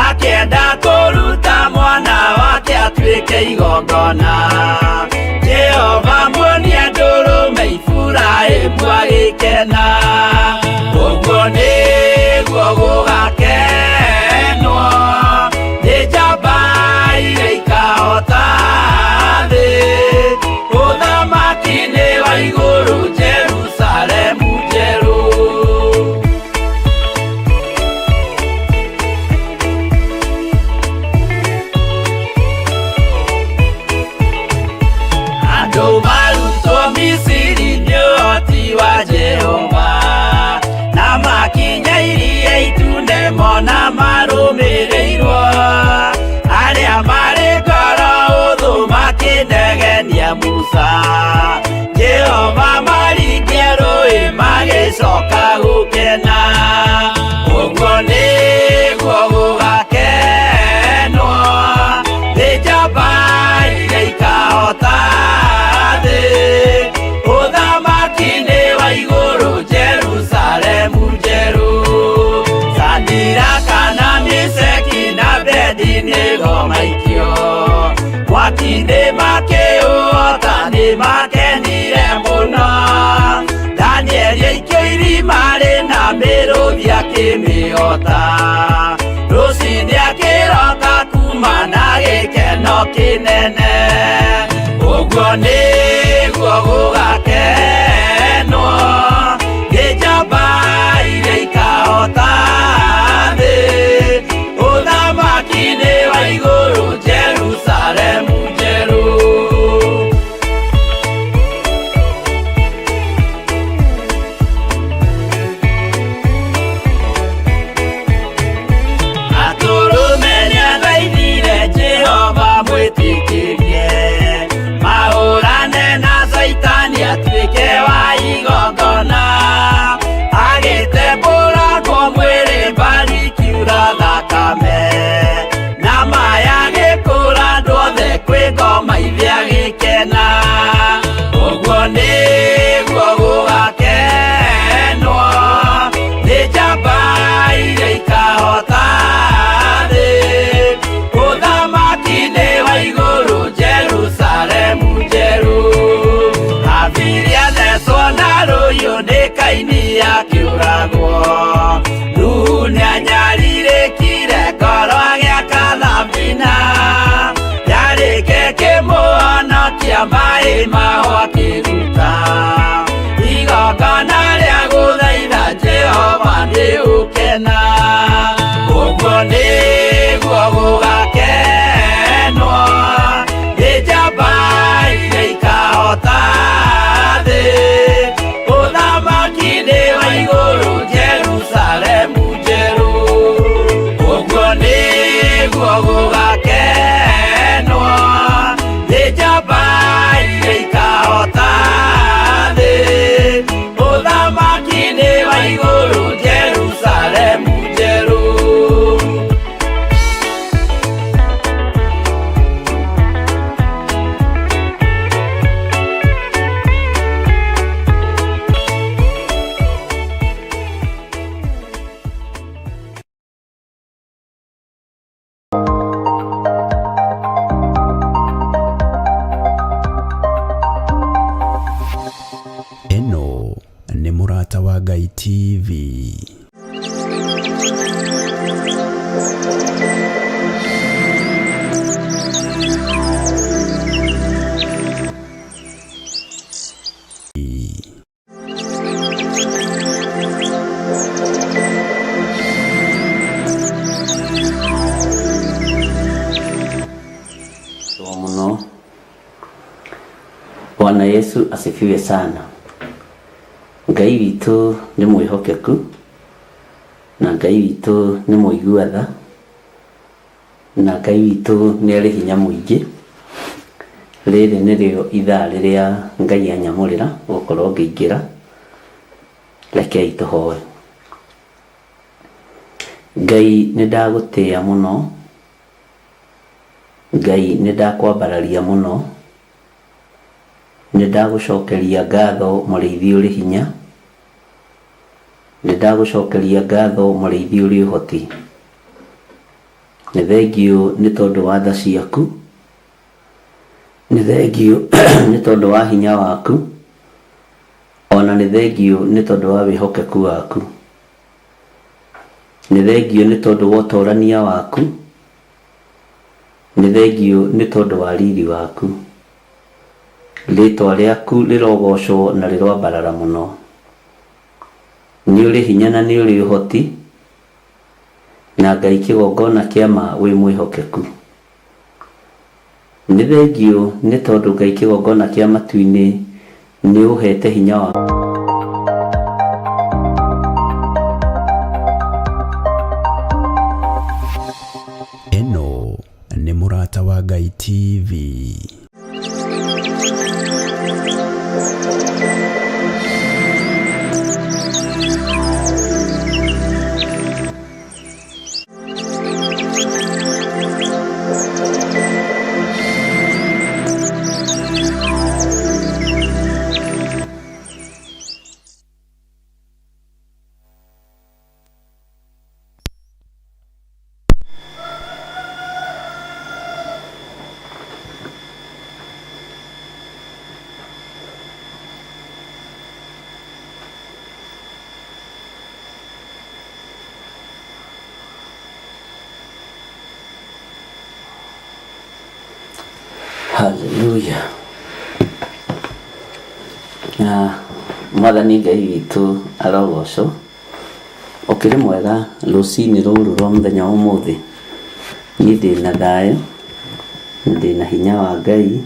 akĩenda kũruta mwana wake atuĩke igongona. Jehova muonia ndũrũme Iburahĩmu agĩkena, ũguo nĩguo gũgakenwo nĩ njamba iria ikahota thĩ. Ũthamaki-inĩ wa igũrũ Jerusalemu njerũ. Andũ marutwo Misiri nĩ ũhoti wa Jehova, na makinya iria itune mona marũmĩrĩirwo. Arĩa marĩ ngoro hũthũ makĩnegenia Musa, Jehova maringie rũĩ magĩcoka gũkena. Ũguo nĩguo gũgakenwo nĩ njamba iria ikahota thĩ. Ũthamaki-inĩ wa igũrũ Jerusalemu njerũ. Sadiraka na Meshaki na Abednego maikio mwaki-inĩ makĩũhota nĩmakenire mũno. Danieli aikio irima rĩna mĩrũthi akĩmĩhota, rũciinĩ akĩroka kuma na gĩkeno kĩnene. Ũguo nĩguo gũgakenwo nĩ njamba iria ikahota thĩ. Ũthamaki-inĩ wa igũrũ Jerusalemu njerũ. Atũrũme nĩathaithire Jehova mwĩtĩkĩrie, mahũrane na Caitani atuĩke wa igongona. Agĩtembũrangwo mwĩrĩ mbari ikiura thakame, na maya agĩkũra andũ othe kwĩ ngoma ithe agĩkena. Ũguo nĩguo gũgakenwo nĩ njamba iria ikahota thĩ. Ũthamaki-inĩ wa igũrũ Jerusalemu njerũ. Habili athecwo na rũhiũ nĩ Kaini akĩũragwo, Nuhu nĩanyarirĩkire ngoro agĩaka thabina, yarĩke kĩmũhonokia maĩ maho akĩruta igongona rĩa gũthaitha Jehova nĩ ũkena. Ũguo nĩguo gũgakenwo nĩ njamba iria ikahota thĩ. Ũthamaki-inĩ wa igũrũ Jerusalemu njerũ. Ũguo nĩguo gũgakenwo nĩ njamba iria ikahota thĩ. Ũthamaki-inĩ wa igũrũ Jerusalemu njerũ. Ĩno nĩ Mũrata wa Ngai TV. Muno. Bwana Yesu asifiwe sana. Ngai witũ nĩ mwĩhokeku na Ngai witũ nĩ mũigua tha na Ngai witũ nĩ arĩ hinya mũingĩ. Rĩrĩ nĩrĩo ithaa rĩrĩa Ngai anyamũrĩra gũkorwo ngĩingĩra. Rekei tũhoe. Ngai nĩ ndagũtĩĩa mũno, Ngai nĩ ndakwambararia mũno, nĩ ndagũcokeria ngatho mũrĩithi ũrĩ hinya, Nĩ ndagũcokeria ngatho mũrĩithi ũrĩ ũhoti. Nĩ thengiũ nĩ tondũ wa tha ciaku, nĩ thengiũ nĩ tondũ wa hinya waku, ona nĩ thengiũ nĩ tondũ wa wĩhokeku waku. Nĩ thengiũ nĩ tondũ wa ũtorania waku, nĩ thengiũ nĩ tondũ wa riri waku. Rĩtwa rĩaku rĩrogocwo na rĩroambarara mũno. Nĩ ũrĩ hinya na nĩ ũrĩ ũhoti, na Ngai kĩgongona kĩa ma wĩ mwĩhokeku. Nĩ thengiũ nĩ tondũ Ngai kĩgongona kĩa matu-inĩ nĩ ũhete hinya wa Ĩno nĩ Mũrata wa Ngai TV. Haleluya. Na mwathani Ngai witũ arogocwo. Ũkĩrĩ mwega rũcinĩ rũrũ rwa mũthenya wa ũmũthĩ. Niĩ ndĩna thayũ, na ndĩna hinya wa Ngai,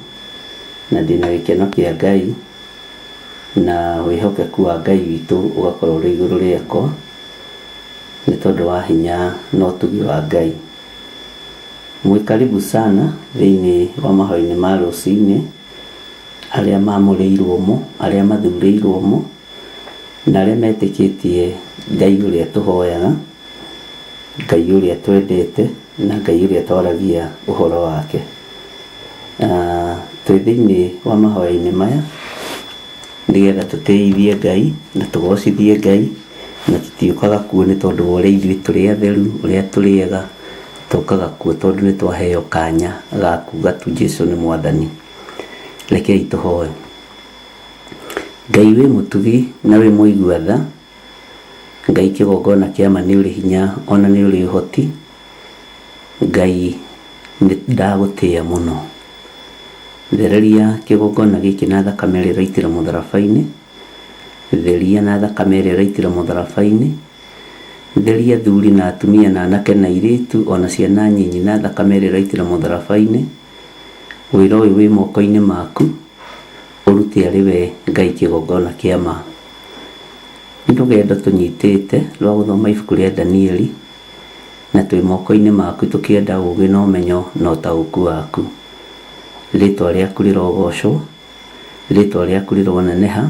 na ndĩna gĩkeno kĩa Ngai, na wĩhokeku wa Ngai witũ ũgakorwo ũrĩ igũrũ rĩakwa, nĩ tondũ wa hinya na ũtugi wa Ngai. Mwĩ karibu sana thĩinĩ wa mahoya-inĩ ma rũcinĩ, arĩa mamũrĩirwo mo, arĩa mathurĩirwo mo, na arĩa metĩkĩtie Ngai ũrĩa tũhoyaga, Ngai ũrĩa twendete, na Ngai ũrĩa twaragia ũhoro wake. Twĩ thĩinĩ wa mahoya-inĩ maya, nĩgetha tũtĩithie Ngai, na tũgocithie Ngai, na tũtiũkaga kuo nĩ tondũ wa ũrĩa ithuĩ tũrĩ atheru, ũrĩa tũrĩ ega, tũkaga kuo tondũ nĩ twaheo kanya ga kuga tu Jesu nĩ mwathani. Rekei tũhoe. Ngai wĩ mũtugi na wĩ mũigua tha, Ngai kĩgongona kĩa ma nĩ ũrĩ hinya ona nĩ ũrĩ ũhoti, Ngai nĩ ndagũtĩĩa mũno. Thereria kĩgongona gĩkĩ na thakame ĩrĩa ĩraitĩra mũtharaba-inĩ, theria na thakame ĩrĩa ĩraitĩra mũtharaba-inĩ, theria athuri na atumia na anake na airĩtu ona ciana nyinyi na thakame ĩrĩa ĩraitĩra mũtharaba-inĩ. Wĩra ũyũ wĩ moko-inĩ maku, ũrute arĩ we Ngai kĩgongona kĩa ma. Nĩ rũgendo tũnyitĩte rwa gũthoma ibuku rĩa Danieli, na twĩ moko-inĩ maku tũkĩenda ũgĩ na ũmenyo na ũtaũku waku. Rĩtwa rĩaku rĩrogocwo, rĩtwa rĩaku rĩroneneha,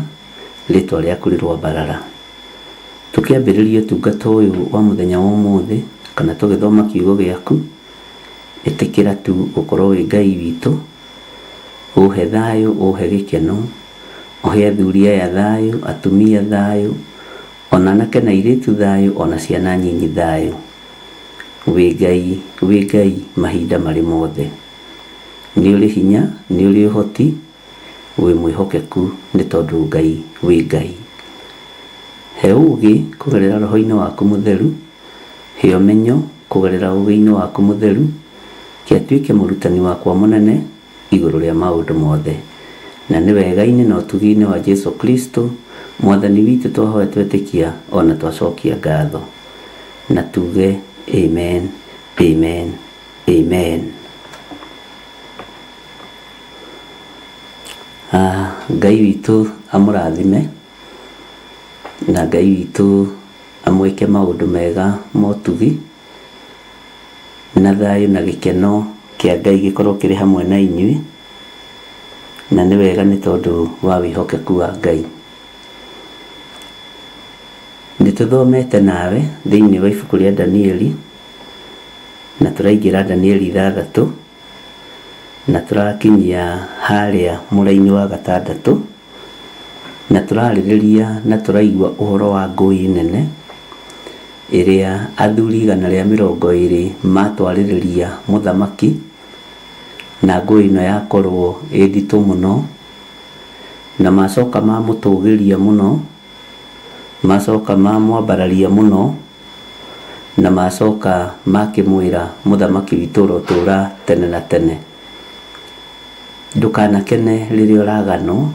rĩtwa rĩaku rĩroambarara. Tũkĩambĩrĩria ũtungata ũyũ wa mũthenya wa ũmũthĩ, kana tũgĩthoma kiugo gĩaku, ĩtĩkĩra tu gũkorwo wĩ Ngai witũ, ũhe thayũ, ũhe gĩkeno, ũhe athuri aya thayũ, atumia thayũ, ona anake na airĩtu thayũ, ona ciana nyinyi thayũ. Wĩ Ngai mahinda marĩ mothe. Nĩ ũrĩ hinya, nĩ ũrĩ ũhoti, wĩ mwĩhokeku nĩ tondũ Ngai wĩ Ngai. He ũgĩ kũgerera roho-inĩ waku mũtheru, he ũmenyo kũgerera ũgĩ-inĩ waku mũtheru, kĩatuĩke mũrutani wakwa mũnene igũrũ rĩa maũndũ mothe. Na nĩ wega-inĩ na ũtugi-inĩ wa Jesu Kristo mwathani witũ twahoya twetĩkia ona twacokia ngatho. Na tuge amen, amen, amen. Ngai witũ amũrathime, na Ngai witũ amwĩke maũndũ mega motugi, na thayũ na gĩkeno kĩa Ngai gĩkorwo kĩrĩ hamwe na inyuĩ, na nĩ wega nĩ tondũ wa wĩhokeku wa Ngai. Nĩ tũthomete nawe thĩinĩ wa ibuku rĩa Danieli, na tũraingĩra Danieli 6, na tũrakinyia harĩa mũraini wa 6, Na tũrarĩrĩria na tũraigua ũhoro wa ngũĩ nene ĩrĩa athuri 120 matwarĩrĩria mũthamaki, na ngũĩ ĩno yakorwo ĩ nditũ mũno, na macoka mamũtũgĩria mũno, macoka mamwambararia mũno, na macoka makĩmwĩra mũthamaki witũ ũrotũra tene na tene. Ndũkanakene rĩrĩa ũraganwo,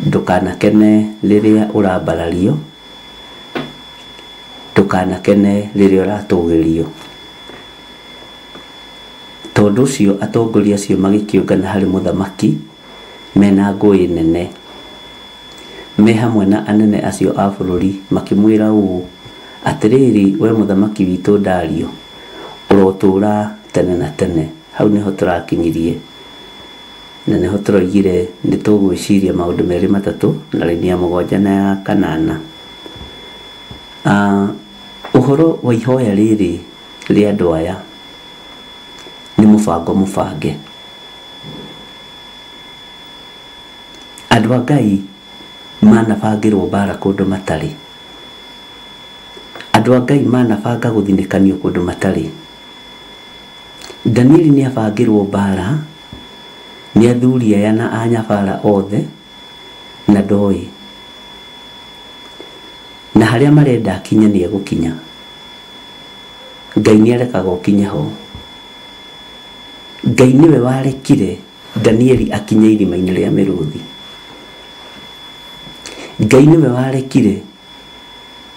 ndũkanakene rĩrĩa ũrambarario, ndũkanakene rĩrĩa ũratũgĩrio. Tondũ ũcio atongoria acio magĩkĩũngana harĩ mũthamaki mena ngũĩ nene, me hamwe na anene acio a bũrũri, makĩmwĩra ũũ, atĩrĩrĩ we mũthamaki witũ Dario, ũrotũra tene na tene. Hau nĩho tũrakinyirie, na nĩho tũroigire nĩ tũgwĩciria maũndũ merĩ matatũ na raini ya 7 na ya 8. Ũhoro wa ihoya rĩrĩ rĩa andũ aya nĩ mũbango mũbange. Andũ a Ngai manabangĩrwo mbara kũndũ matarĩ, andũ a Ngai manabanga gũthinĩkanio kũndũ matarĩ. Danieli nĩ abangĩrwo mbara nĩ athuri aya na anyabara othe, na ndoĩ na harĩa marenda akinye nĩ egũkinya. Ngai nĩ arekaga ũkinye ho. Ngai nĩwe warekire Danieli akinye irima-inĩ rĩa mĩrũthi. Ngai nĩwe warekire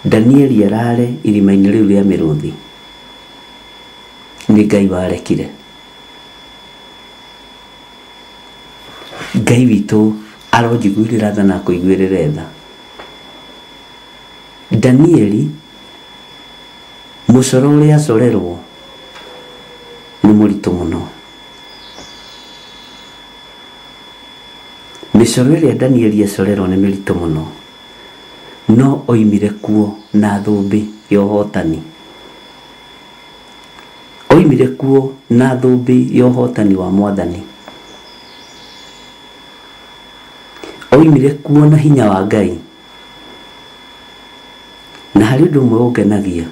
Danieli arare irima-inĩ rĩu rĩa mĩrũthi. Nĩ Ngai warekire. Ngai witũ aronjiguĩrĩra tha na akũiguĩrĩre tha. Danieli mũcoro ũrĩa acorerwo nĩ mũritũ mũno. Mĩcoro ĩrĩa Danieli acorerwo nĩ mĩritũ mũno, no oimire kuo na thũmbĩ ya ũhotani. Oimire kuo na thũmbĩ ya ũhotani wa Mwathani. Oimire kuo na hinya wa Ngai. Na harĩ ũndũ ũmwe ũngenagia,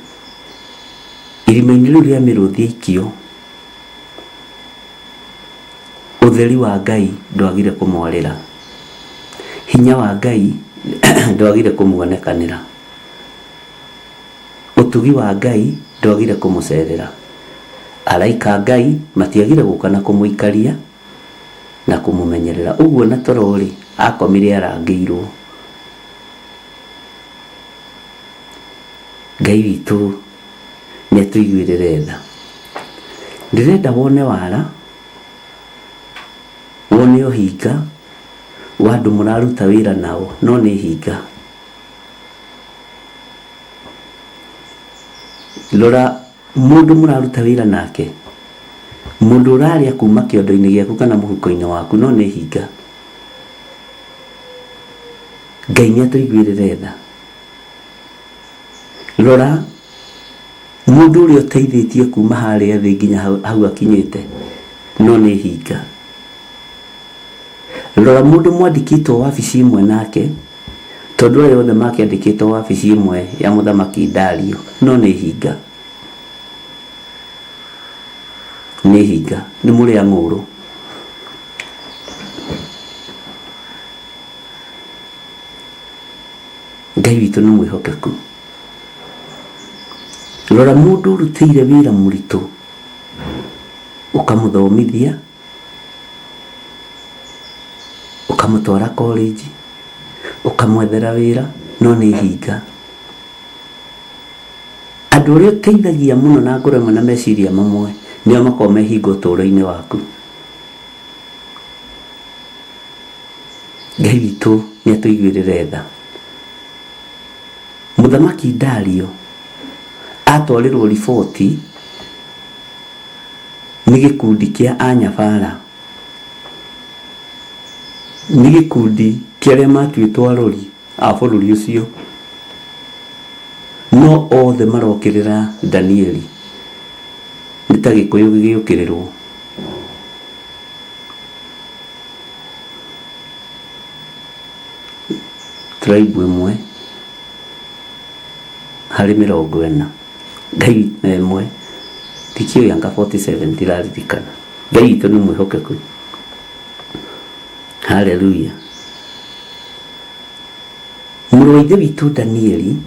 irima-inĩ rĩu rĩa mĩrũthi aikio, ũtheri wa Ngai ndwagire kũmwarĩra, hinya wa Ngai ndwagire kũmuonekanĩra, ũtugi wa Ngai ndwagire kũmũcerera, araika a Ngai matiagire gũka na kũmũikaria na kũmũmenyerera. Ũguo na toro-rĩ, akomire arangĩirwo. Ngai witũ nĩ atũiguĩrĩre tha. Ndĩrenda wone wara, wone ũhinga wa andũ mũraruta wĩra nao, no nĩ hinga. Rora mũndũ mũraruta wĩra nake, mũndũ ũrarĩa kuma kĩondo-inĩ gĩaku kana mũhuko-inĩ waku, no nĩ hinga. Ngai nĩ atũiguĩrĩre tha. Rora mũndũ ũrĩa ũteithĩtie kuma harĩa thĩ nginya hau akinyĩte, no nĩ hinga. Rora mũndũ mwandĩkĩtwo wabici ĩmwe nake, tondũ aya othe makĩandĩkĩtwo wabici ĩmwe ya mũthamaki Dario, no nĩ hinga. Nĩ hinga, nĩ mũrĩa ng'ũrũ. Ngai witũ nĩ mwĩhokeku. Rora mũndũ ũrutĩire wĩra mũritũ, ũkamũthomithia, ũkamũtwara college, ũkamwethera wĩra, no nĩ hinga. Andũ arĩa ũteithagia mũno na ngoro ĩmwe na meciria mamwe, nĩo makoragwo me hinga ũtũũro-inĩ waku. Ngai witũ nĩ atũiguĩrĩre tha. Mũthamaki Dario atwarĩrwo riboti nĩ gĩkundi kĩa anyabara, nĩ gĩkundi kĩa arĩa matuĩtwo arori a bũrũri ũcio, no othe marokĩrĩra Danieli. Nĩ ta Gĩkũyũ gĩgĩũkĩrĩrwo. Tribe ĩmwe harĩ 40. Ngai na ĩmwe ndikĩũĩ anga 47 ndiraririkana. Ngai witũ nĩ mwĩhokeku. Haleluya. Mũrũ wa ithe witũ Danieli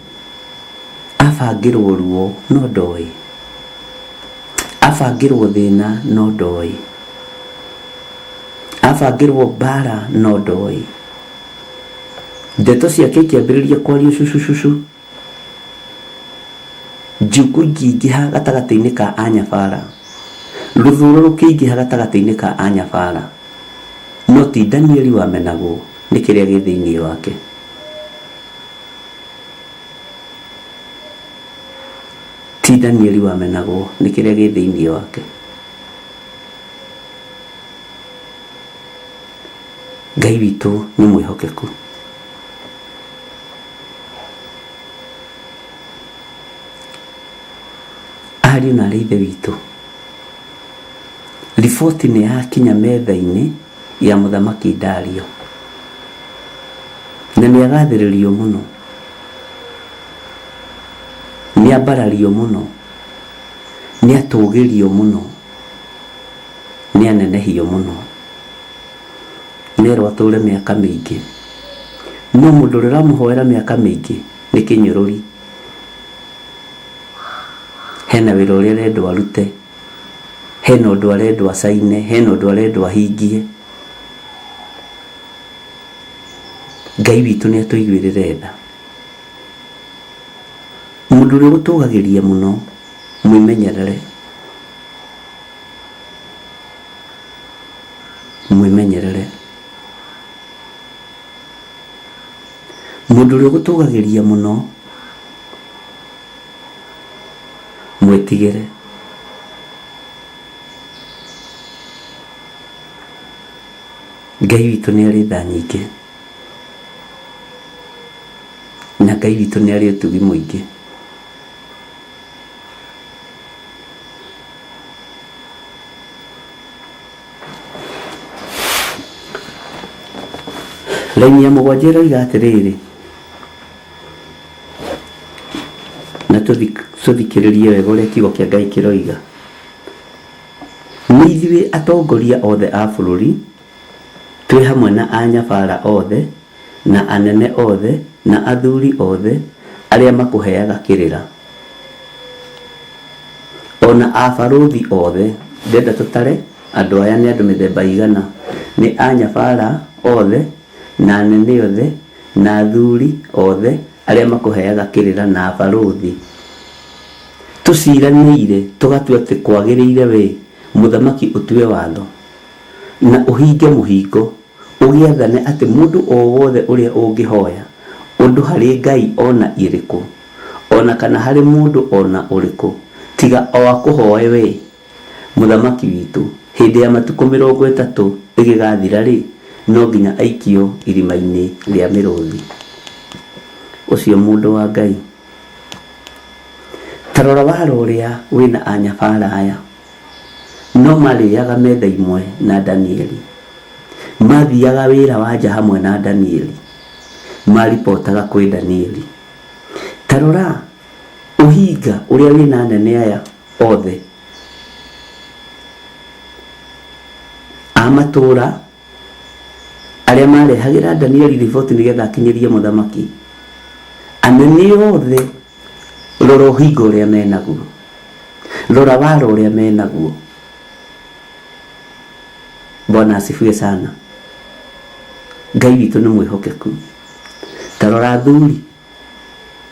abangĩrwo ruo no ndoĩ, abangĩrwo thĩna no ndoĩ, abangĩrwo mbara no ndoĩ. Ndeto ciake ikĩambĩrĩria kwario cucucucu, njukũ ikĩingĩha gatagatĩ-inĩ ka anyabara, rũthũro rũkĩingĩha gatagatĩ-inĩ ka anyabara. No ti Danieli wamenagwo nĩ kĩrĩa gĩ thĩinĩ wake. Ti Danieli wamenagwo nĩ kĩrĩa gĩ thĩinĩ wake. Ngai witũ nĩ mwĩhokeku. Ariũ na arĩ ithe witũ, riboti nĩ yakinya metha-inĩ ya mũthamaki Dario na nĩ agathĩrĩrio mũno, nĩ ambarario mũno, nĩ atũgĩrio mũno, nĩ anenehio mũno, nerwo atũre mĩaka mĩingĩ. No mũndũ ũrĩa ũramũhoera mĩaka mĩingĩ nĩ kĩnyũrũri. Hena wĩra ũrĩa arendwo arute, hena ũndũ arendwo acaine, hena ũndũ arendwo ahingie. Ngai witũ nĩ atũiguĩrĩre tha. Mũndũ ũrĩa ũgũtũgagĩria mũno mwĩmenyerere, mwĩmenyerere. Mũndũ ũrĩa ũgũtũgagĩria mũno mwĩtigĩre. Ngai witũ nĩ arĩ tha nyingĩ na Ngai witũ nĩ arĩ ũtugi mũingĩ. Raini ya mũgwanja ĩroiga atĩrĩrĩ, na tũthikĩrĩrie wega ũrĩa kiugo kĩa Ngai kĩroiga. Nĩ ithuĩ atongoria othe a bũrũri, twĩ hamwe na anyabara othe, na anene othe, na athuri othe arĩa makũheaga kĩrĩra, o na abarũthi othe. Ndĩrenda tũtare andũ aya nĩ andũ mĩthemba igana. Nĩ anyabara othe, na anene othe, na athuri othe arĩa makũheaga kĩrĩra, na abarũthi. Tũciranĩire tũgatua atĩ kwagĩrĩire wee mũthamaki ũtue watho, na ũhinge mũhingo, ũgĩathane atĩ mũndũ o wothe ũrĩa ũngĩhoya ũndũ harĩ ngai o na ĩrĩkũ, o na kana harĩ mũndũ o na ũrĩkũ, tiga o akũhoe wee, mũthamaki witũ, hĩndĩ ya matukũ 30 ĩgĩgathira-rĩ, no nginya aikio irima-inĩ rĩa mĩrũthi. Ũcio mũndũ wa Ngai. Ta rora wara ũrĩa wĩna anyabara aya. No marĩaga metha imwe na Danieli. Mathiaga wĩra wa nja hamwe na Danieli. Maripotaga kwĩ Danieli. Ta rora ũhinga ũrĩa wĩna anene aya othe a matũũra arĩa marehagĩra Danieli riboti nĩgetha akinyĩrie mũthamaki. Anene othe, rora ũhinga ũrĩa menaguo, rora wara ũrĩa menaguo. Bwana asifiwe sana. Ngai witũ nĩ mwĩhokeku. Ta rora athuri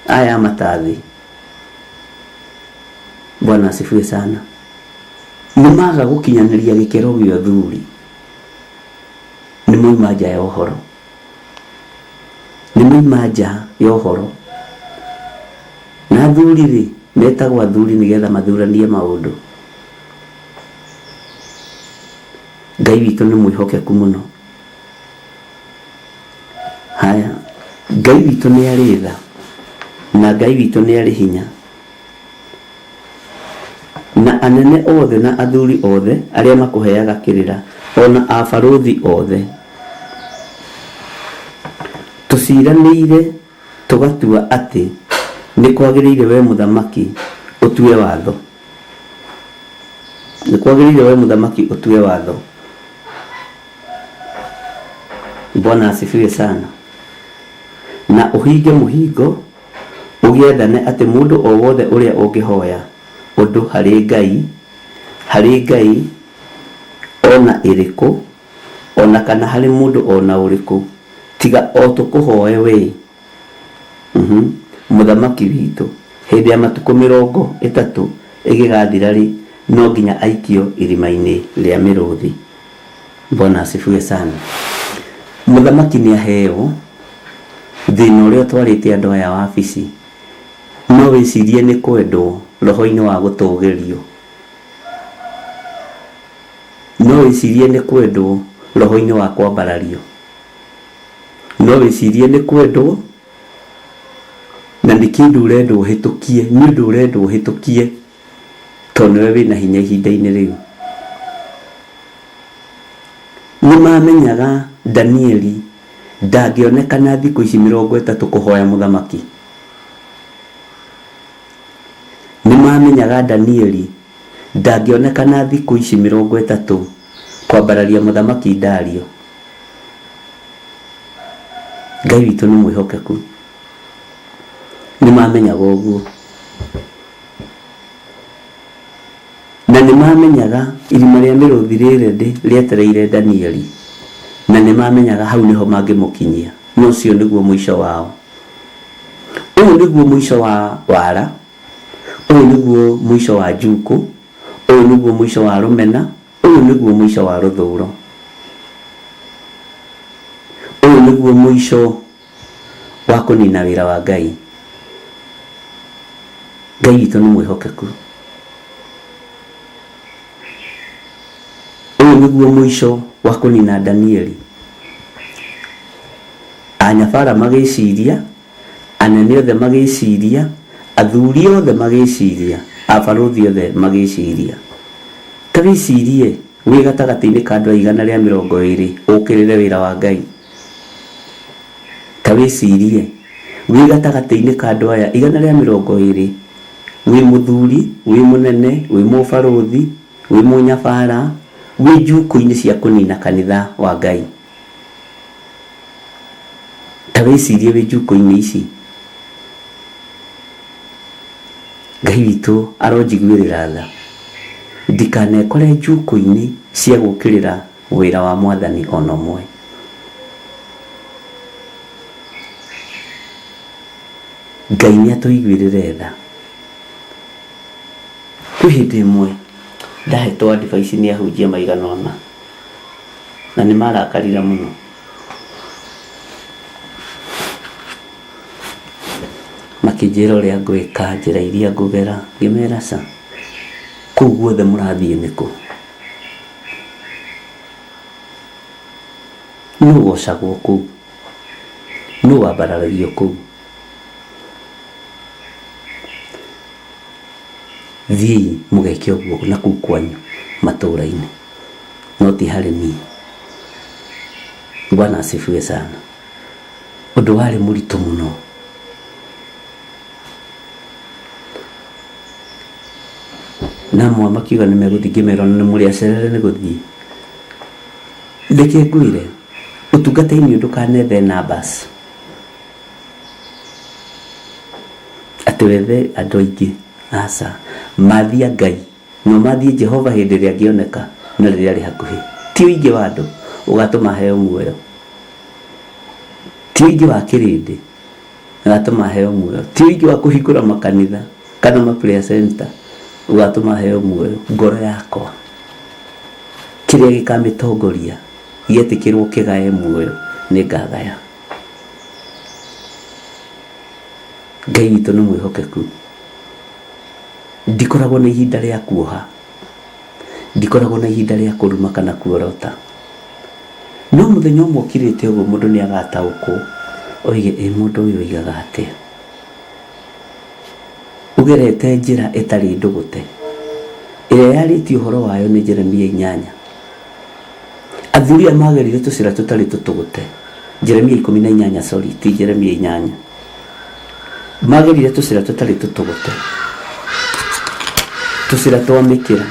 aya matathi. Bwana asifiwe sana. Nĩ maga gũkinyanĩria gĩkĩro gĩa ũthuri, nĩ mauma nja ya ũhoro, nĩ mauma nja ya ũhoro. Na athuri rĩ, metagwo athuri nĩgetha mathuranie maũndũ. Ngai witũ nĩ mwĩhokeku mũno. Haya, Ngai witũ nĩ arĩ tha na Ngai witũ nĩ arĩ hinya. Na anene othe na athuri othe arĩa makũheaga kĩrĩra, o na abarũthi othe. Tũciranĩire tũgatua atĩ nĩ kwagĩrĩire we mũthamaki ũtue watho. Nĩ kwagĩrĩire we mũthamaki ũtue watho. Bwana asifiwe sana. Na ũhinge mũhingo ũgĩathane atĩ mũndũ o wothe ũrĩa ũngĩhoya ũndũ harĩ Ngai harĩ Ngai ona ĩrĩkũ ona kana harĩ mũndũ ona ũrĩkũ tiga o tũkũhoe wee mũthamaki witũ hĩndĩ ya matukũ mĩrongo ĩtatũ ĩgĩgathira-rĩ, no nginya aikio irima-inĩ rĩa mĩrũthi. Bwana asifiwe sana. Mũthamaki nĩ aheo thĩna ũrĩa ũtwarĩte andũ aya wabici. No wĩcirie nĩ kwendwo roho-inĩ wa gũtũgĩrio. No wĩcirie nĩ kwendwo roho-inĩ wa kwambarario. No wĩcirie nĩ kwendwo na nĩ kĩndũ ũrendwo ũhĩtũkie, nĩ ũndũ ũrendwo ũhĩtũkie tondũ nĩwe wĩna hinya ihinda-inĩ rĩu. Nĩ mamenyaga Danieli ndangĩonekana thikũ ici 30 kũhoya mũthamaki. Nĩ mamenyaga Danieli ndangĩonekana thikũ ici 30 kwambararia mũthamaki Dario. Ngai witũ nĩ mwĩhokeku. Nĩ mamenyaga ũguo. Na nĩ mamenyaga irima rĩa mĩrũthi rĩ ready rĩetereire Danieli. Na nĩ mamenyaga hau nĩho mangĩmũkinyia. Na ũcio nĩguo mũico wao. Ũyũ nĩguo mũico wa wara. Ũyũ nĩguo mũico wa njukũ. Ũyũ nĩguo mũico wa rũmena. Ũyũ nĩguo mũico wa rũthũro. Ũyũ nĩguo mũico wa kũnina wĩra wa Ngai. Ngai witũ nĩ mwĩhokeku. Ũyũ nĩguo mũico wa kũnina Danieli. Anyabara magĩciria, anene othe magĩciria, athuri othe magĩciria, abarũthi othe magĩciria. Ta wĩcirie wĩ gatagatĩ-inĩ ka andũ a 120 ũkĩrĩre wĩra wa Ngai. Ta wĩcirie wĩ gatagatĩ-inĩ ka andũ aya 120, wĩ mũthuri, wĩ mũnene, wĩ mũbarũthi, wĩ mũnyabara, wĩ njukũ-inĩ cia kũnina kanitha wa Ngai. Ta wĩcirie wĩ njukũ-inĩ ici. Ngai witũ aronjiguĩrĩra tha ndikanekore njukũ-inĩ cia gũkĩrĩra wĩra wa Mwathani ona ũmwe. Ngai nĩ atũiguĩrĩre tha. Kwĩ hĩndĩ ĩmwe ndahetwo advice nĩ ahunjia maigana ũna na nĩ marakarire mũno. Makĩnjĩra ũrĩa ngwĩka, njĩra iria ngũgera, ngĩmera ca, kũu guothe mũrathiĩ nĩkũ? Nũ ũgocagwo kũu? Nũ wambararagio kũu? Thiĩi mũgeke ũguo na kũu kwanyu matũũra-inĩ, no ti harĩ niĩ. Bwana asifiwe sana. Ũndũ warĩ mũritũ mũno. Na amwe makiuga nĩ megũthiĩ, ngĩmera ona nĩ mũrĩ acerere nĩ gũthiĩ. Reke ngwĩre, ũtungata-inĩ ũyũ ndũkanethe numbers. Atĩ wethe andũ aingĩ, aca. Mathia Ngai na ũmathie Jehova hĩndĩ ĩrĩa angĩoneka na rĩrĩa arĩ hakuhĩ. Ti ũingĩ wa andũ ũgatũma aheo muoyo. Ti ũingĩ wa kĩrĩndĩ ũgatũma aheo muoyo. Ti ũingĩ wa kũhingũra makanitha kana ma prayer center ũgatũma aheo muoyo. Ngoro yakwa kĩrĩa gĩkamĩtongoria gĩetĩkĩrwo kĩgae muoyo nĩ ngagaya. Ngai witũ nĩ mwĩhokeku. Ndikoragwo na ihinda rĩa kuoha, ndikoragwo na ihinda rĩa kũruma kana kuorota. No mũthenya ũmwe ũkirĩte ũguo mũndũ nĩ agataũkwo oige ĩ mũndũ ũyũ oigaga atĩa. Ũgerete njĩra ĩtarĩ ndũgũte, ĩrĩa yarĩtie ũhoro wayo nĩ Jeremia 8. Athuri aya magerire tũcĩra tũtarĩ tũtũgũte. Jeremia 18, sorry, ti Jeremia 8. Magerire tũcĩra tũtarĩ tũtũgũte, tũcĩra twa mĩkĩra,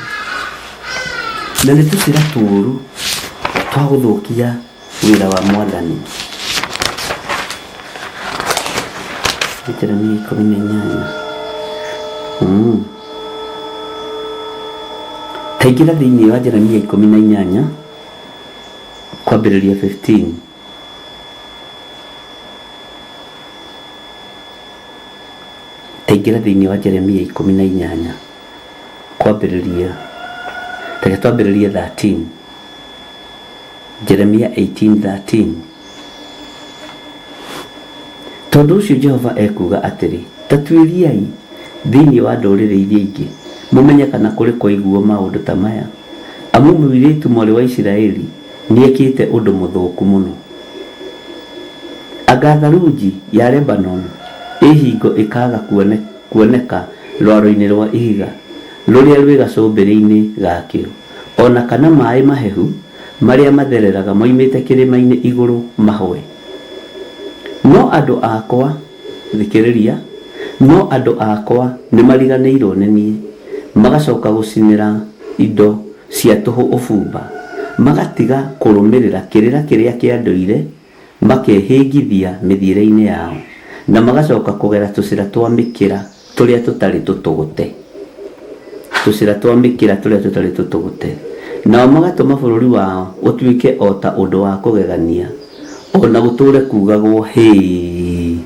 na nĩ tũcĩra tũũru twa gũthũkia wĩra wa Mwathani. Jeremia 18. Taingĩra thĩinĩ wa Jeremia 18 kwambĩrĩria 15. Taingĩra thĩinĩ wa Jeremia 18 kwambĩrĩria, reke twambĩrĩrie 13. Jeremia 18:13. Tondũ ũcio Jehova ekuuga atĩrĩ, ta tuĩriai thĩinĩ wa ndũrĩrĩ iria ingĩ, mũmenye kana kũrĩ kwaiguo maũndũ ta maya, amu mũirĩtu mwarĩ wa Isiraeli nĩekĩte ũndũ mũthũku mũno. Anga tharunji ya Lebanon ĩ hingo ĩkaaga kuoneka rwaro-inĩ rwa ihiga rũrĩa rwĩ gacũmbĩrĩ-inĩ gakĩo, o na kana maĩ mahehu marĩa mathereraga moimĩte kĩrĩma-inĩ igũrũ mahũe. No andũ akwa, thikĩrĩria, no andũ akwa nĩmariganĩirwo nĩ niĩ, magacoka gũcinĩra indo cia tũhũ ũbumba, magatiga kũrũmĩrĩra kĩrĩra kĩrĩa kĩa ndũire, makehĩngithia mĩthiĩre-inĩ yao, na magacoka kũgera tũcĩra twa mĩkĩra tũrĩa tũtarĩ tũtũgũte. Tũcĩra twa mĩkĩra tũrĩa tũtarĩ tũtũgũte. Nao magatũma bũrũri wao ũtuĩke o ta ũndũ wa kũgegania, o na gũtũũre kuugagwo, Hĩ,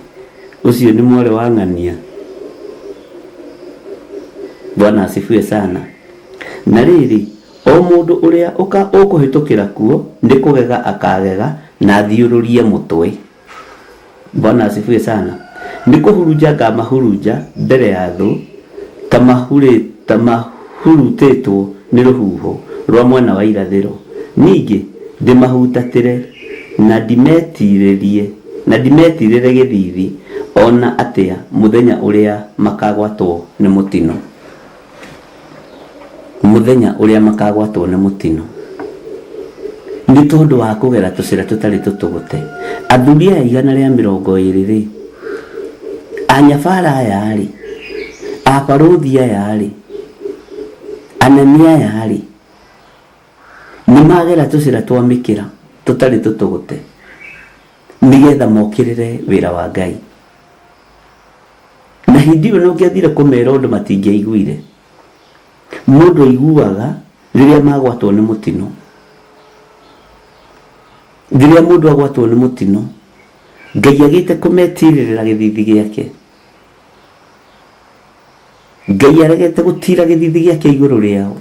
ũcio nĩ mwarĩ wa ng'ania. Bwana asifiwe sana. Na rĩrĩ, o mũndũ ũrĩa ũkũhĩtũkĩra kuo nĩ kũgega akagega na athiũrũrie mũtwe. Bwana asifiwe sana. Nĩ kũhurunja ngamahurunja mbere ya thũ, ta mahurutĩtwo nĩ rũhuho rwa mwena wa irathĩro. Ningĩ ndĩmahutatĩre na ndimetirĩre gĩthiithi o na atĩa mũthenya ũrĩa makagwatwo nĩ mũtino. Mũthenya ũrĩa makagwatwo nĩ mũtino. Nĩ tondũ wa kũgera tũcĩra tũtarĩ tũtũgũte. Athuri aya 120 rĩ, anyabara aya rĩ, abarũthi aya rĩ, anene aya rĩ, nĩmagera tũcĩra twa mĩkĩra tũtarĩ tũtũgũte nĩgetha mokĩrĩre wĩra wa Ngai. Na hĩndĩ ĩyo nĩũngĩathire kũmera ũndũ matingĩaiguire. Mũndũ aiguaga rĩrĩa magwatwo nĩ mũtino. Rĩrĩa mũndũ agwatwo nĩ mũtino, Ngai agĩte kũmetirĩrĩra gĩthithi gĩake. Ngai aregete gũtira gĩthithi gĩake igũrũ rĩao.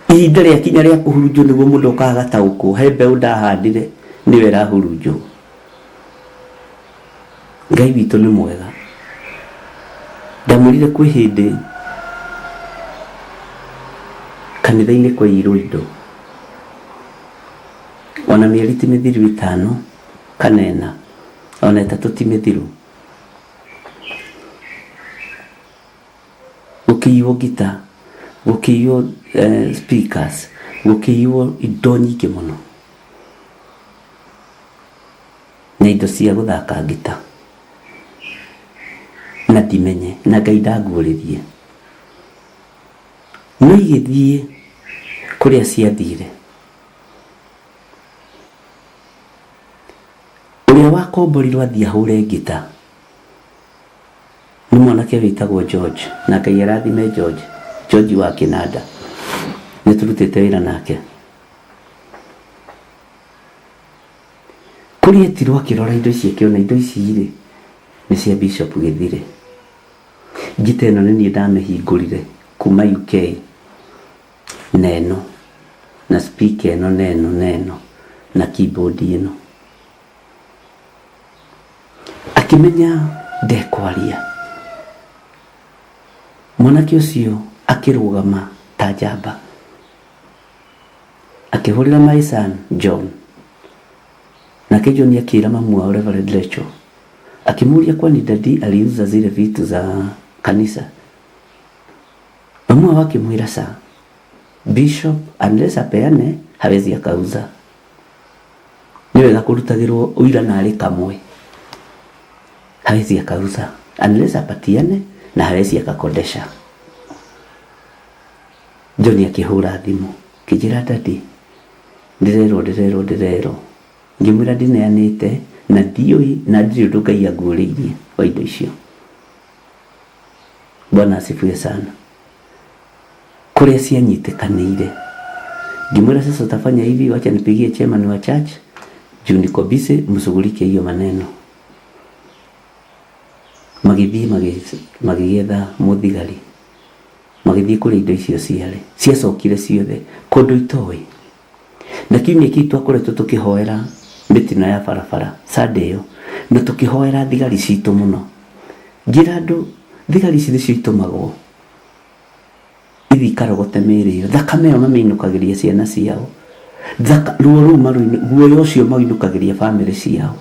Ihinda rĩakinya rĩa kũhurunjwo nĩguo mũndũ okaga gataũkwo, he mbeũ ndahandire nĩyo ĩrahurunjwo. Ngai witũ nĩ mwega. Ndamwĩrire kwĩ hĩndĩ kanitha-inĩ kwaiyirwo indo, ona mĩeri ti mĩthiru 5 kana 4, ona 3 ti mĩthiru. Gũkĩiywo ngita, gũkĩiywo speakers, gũkĩiywo indo nyingĩ mũno, na indo cia gũthaka ngita, na ndimenye, na Ngai ndanguũrĩrie. No igĩthiĩ kũrĩa ciathire. Ũrĩa wakomborirwo athiĩ ahũre ngita nĩ mwanake wĩtagwo George, na Ngai arathime George, George wa Kĩnanda. Nĩ tũrutĩte wĩra nake. Kũrĩa etirwo akĩrora indo ici, akĩona indo ici rĩ nĩ cia Bishop Gĩthire. Ngita ĩno nĩ niĩ ndamĩhingũrire kuma UK, na ĩno, na speaker ĩno, na ĩno, na ĩno, na keyboard ĩno. Akĩmenya ndekwaria. Mwanake ũcio akĩrũgama ta njamba, akĩhũrĩra my son John. Nake John akĩra mamu wao Reverend Rachel, akĩmũria kwani daddy aliuza zile vitu za kanisa. Mamu wao akĩmwĩra sa Bishop unless apeane hawezi akauza. Nĩ wega kũrutagĩrwo ũira narĩ kamwe. Hawezi akauza unless apatiane na hawezi akakodesha. John akĩhũra thimũ kĩnjĩra daddy, ndĩrerwo ndĩrerwo ndĩrerwo, ngĩmwĩra ndineanĩte na ndiũĩ na ndirĩ ũndũ Ngai anguũrĩirie wa indo icio. Bwana asifiwe sana. Kũrĩa cianyitĩkanĩire ngĩmwĩra sasa utafanya hivi, wacha nipigie chairman wa church juu niko busy, mshughulike hiyo maneno. Magĩthiĩ magĩgetha mũthigari, magĩthiĩ kũrĩa indo icio ciarĩ, ciacokire ciothe kũndũ itoĩ. Na kiumia kĩu twakoretwo tũkĩhoera mĩtino ya barabara Sunday ĩyo, na tũkĩhoera thigari citũ mũno. Ngĩra andũ thigari ici nĩcio itũmagwo ithiĩ ikarogote mĩĩrĩ ĩyo, thakame ĩyo mamĩinũkagĩria ciana ciao, ruo rũu guoya ũcio maũinũkagĩria bamĩrĩ ciao.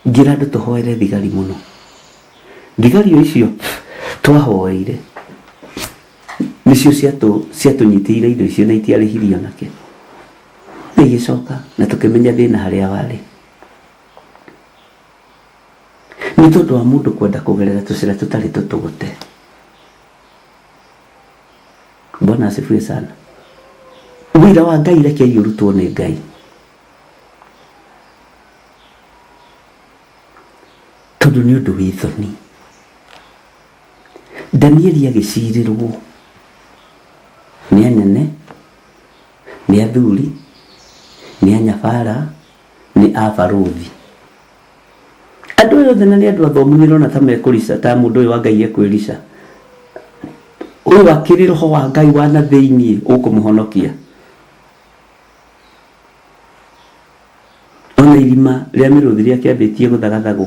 Ngĩra andũ tũhoere thigari mũno. Thigari o icio twahoeire nĩcio ciatũnyitĩire indo icio na itiarĩhirio nake. Na igĩcoka na tũkĩmenya thĩna harĩa warĩ. Nĩ tondũ wa mũndũ kwenda kũgerera tũcĩra tũtarĩ tũtũgũte. Bwana asifiwe sana. Wĩra wa Ngai rekei ũrutwo nĩ Ngai. Tondũ nĩ ũndũ wĩ thoni. Danieli agĩcirĩrwo nĩ anene, nĩ athuri, nĩ anyabara, nĩ abarũthi. Andũ aya othe na nĩ andũ athomu nĩrona ta mekũrica ta mũndũ ũyũ wa Ngai ekwĩrica. Ũyũ akĩrĩ roho wa Ngai wa na thĩiniĩ ũkũmũhonokia. Ona irima rĩa mĩrũthi rĩakĩambĩtie gũthagathagwo.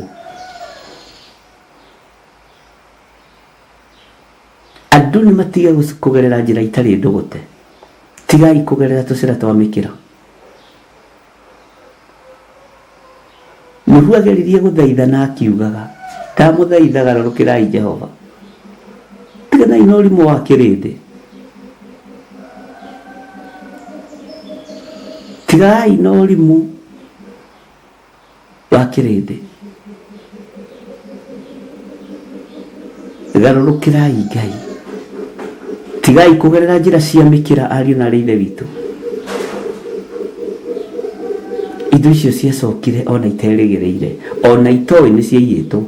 Andũ nĩ matige kũgerera njĩra itarĩ ndũgũte. Tigai kũgerera tũcĩra twa mĩkĩra. Nuhu ageririe gũthaitha na akiugaga, ndamũthaitha garũrũkĩrai Jehova. Tiganai na ũrimũ wa kĩrĩndĩ. Tigai na ũrimũ wa kĩrĩndĩ. Garũrũkĩrai Ngai. Tigai kũgerera njĩra cia mĩkĩra ariũ na arĩ ithe witũ. Indo icio ciacokire ona iterĩgĩrĩire, ona itoĩ nĩ ciaiyĩtwo.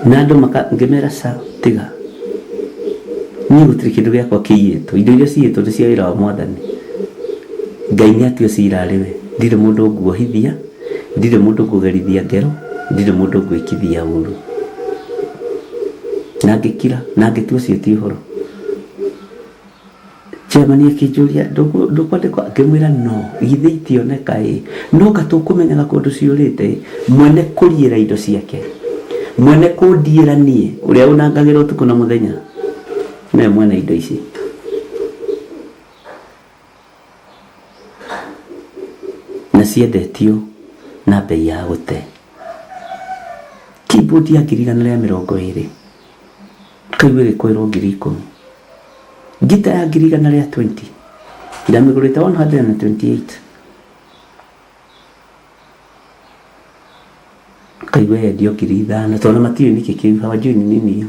Na andũ ngĩmera ca tiga. Niĩ gũtirĩ kĩndũ gĩakwa kĩiyĩtwo. Indo iria ciyĩtwo nĩ cia wĩra wa Mwathani. Ngai nĩ atue cira arĩ we. Ndirĩ mũndũ nguohithia, ndirĩ mũndũ ngũgerithia ngero, ndirĩ mũndũ ngwĩkithia ũru. Na ngĩkira, na ngĩtua ũcio ti ũhoro. Chairman akĩnjũria ndũkwandĩkwo, ngĩmwĩra no, githĩ itioneka ĩ, no ka tũkũmenyaga kũndũ ciũrĩte ĩ, mwene kũriĩra indo ciake, mwene kũndiĩra niĩ, ũrĩa ũnangagĩra ũtukũ na mũthenya, nĩwe mwene indo ici. Na ciendetio na bei ya gũte. Keyboard ya 120,000 kaigua ĩgĩkwĩrwo 10,000. Ngita ya 120,000 ndamĩgũrĩte 128. Kaigua yendio 5,000 tondũ matiũĩ nĩkĩ kĩu, hawajui ni nini hiyo.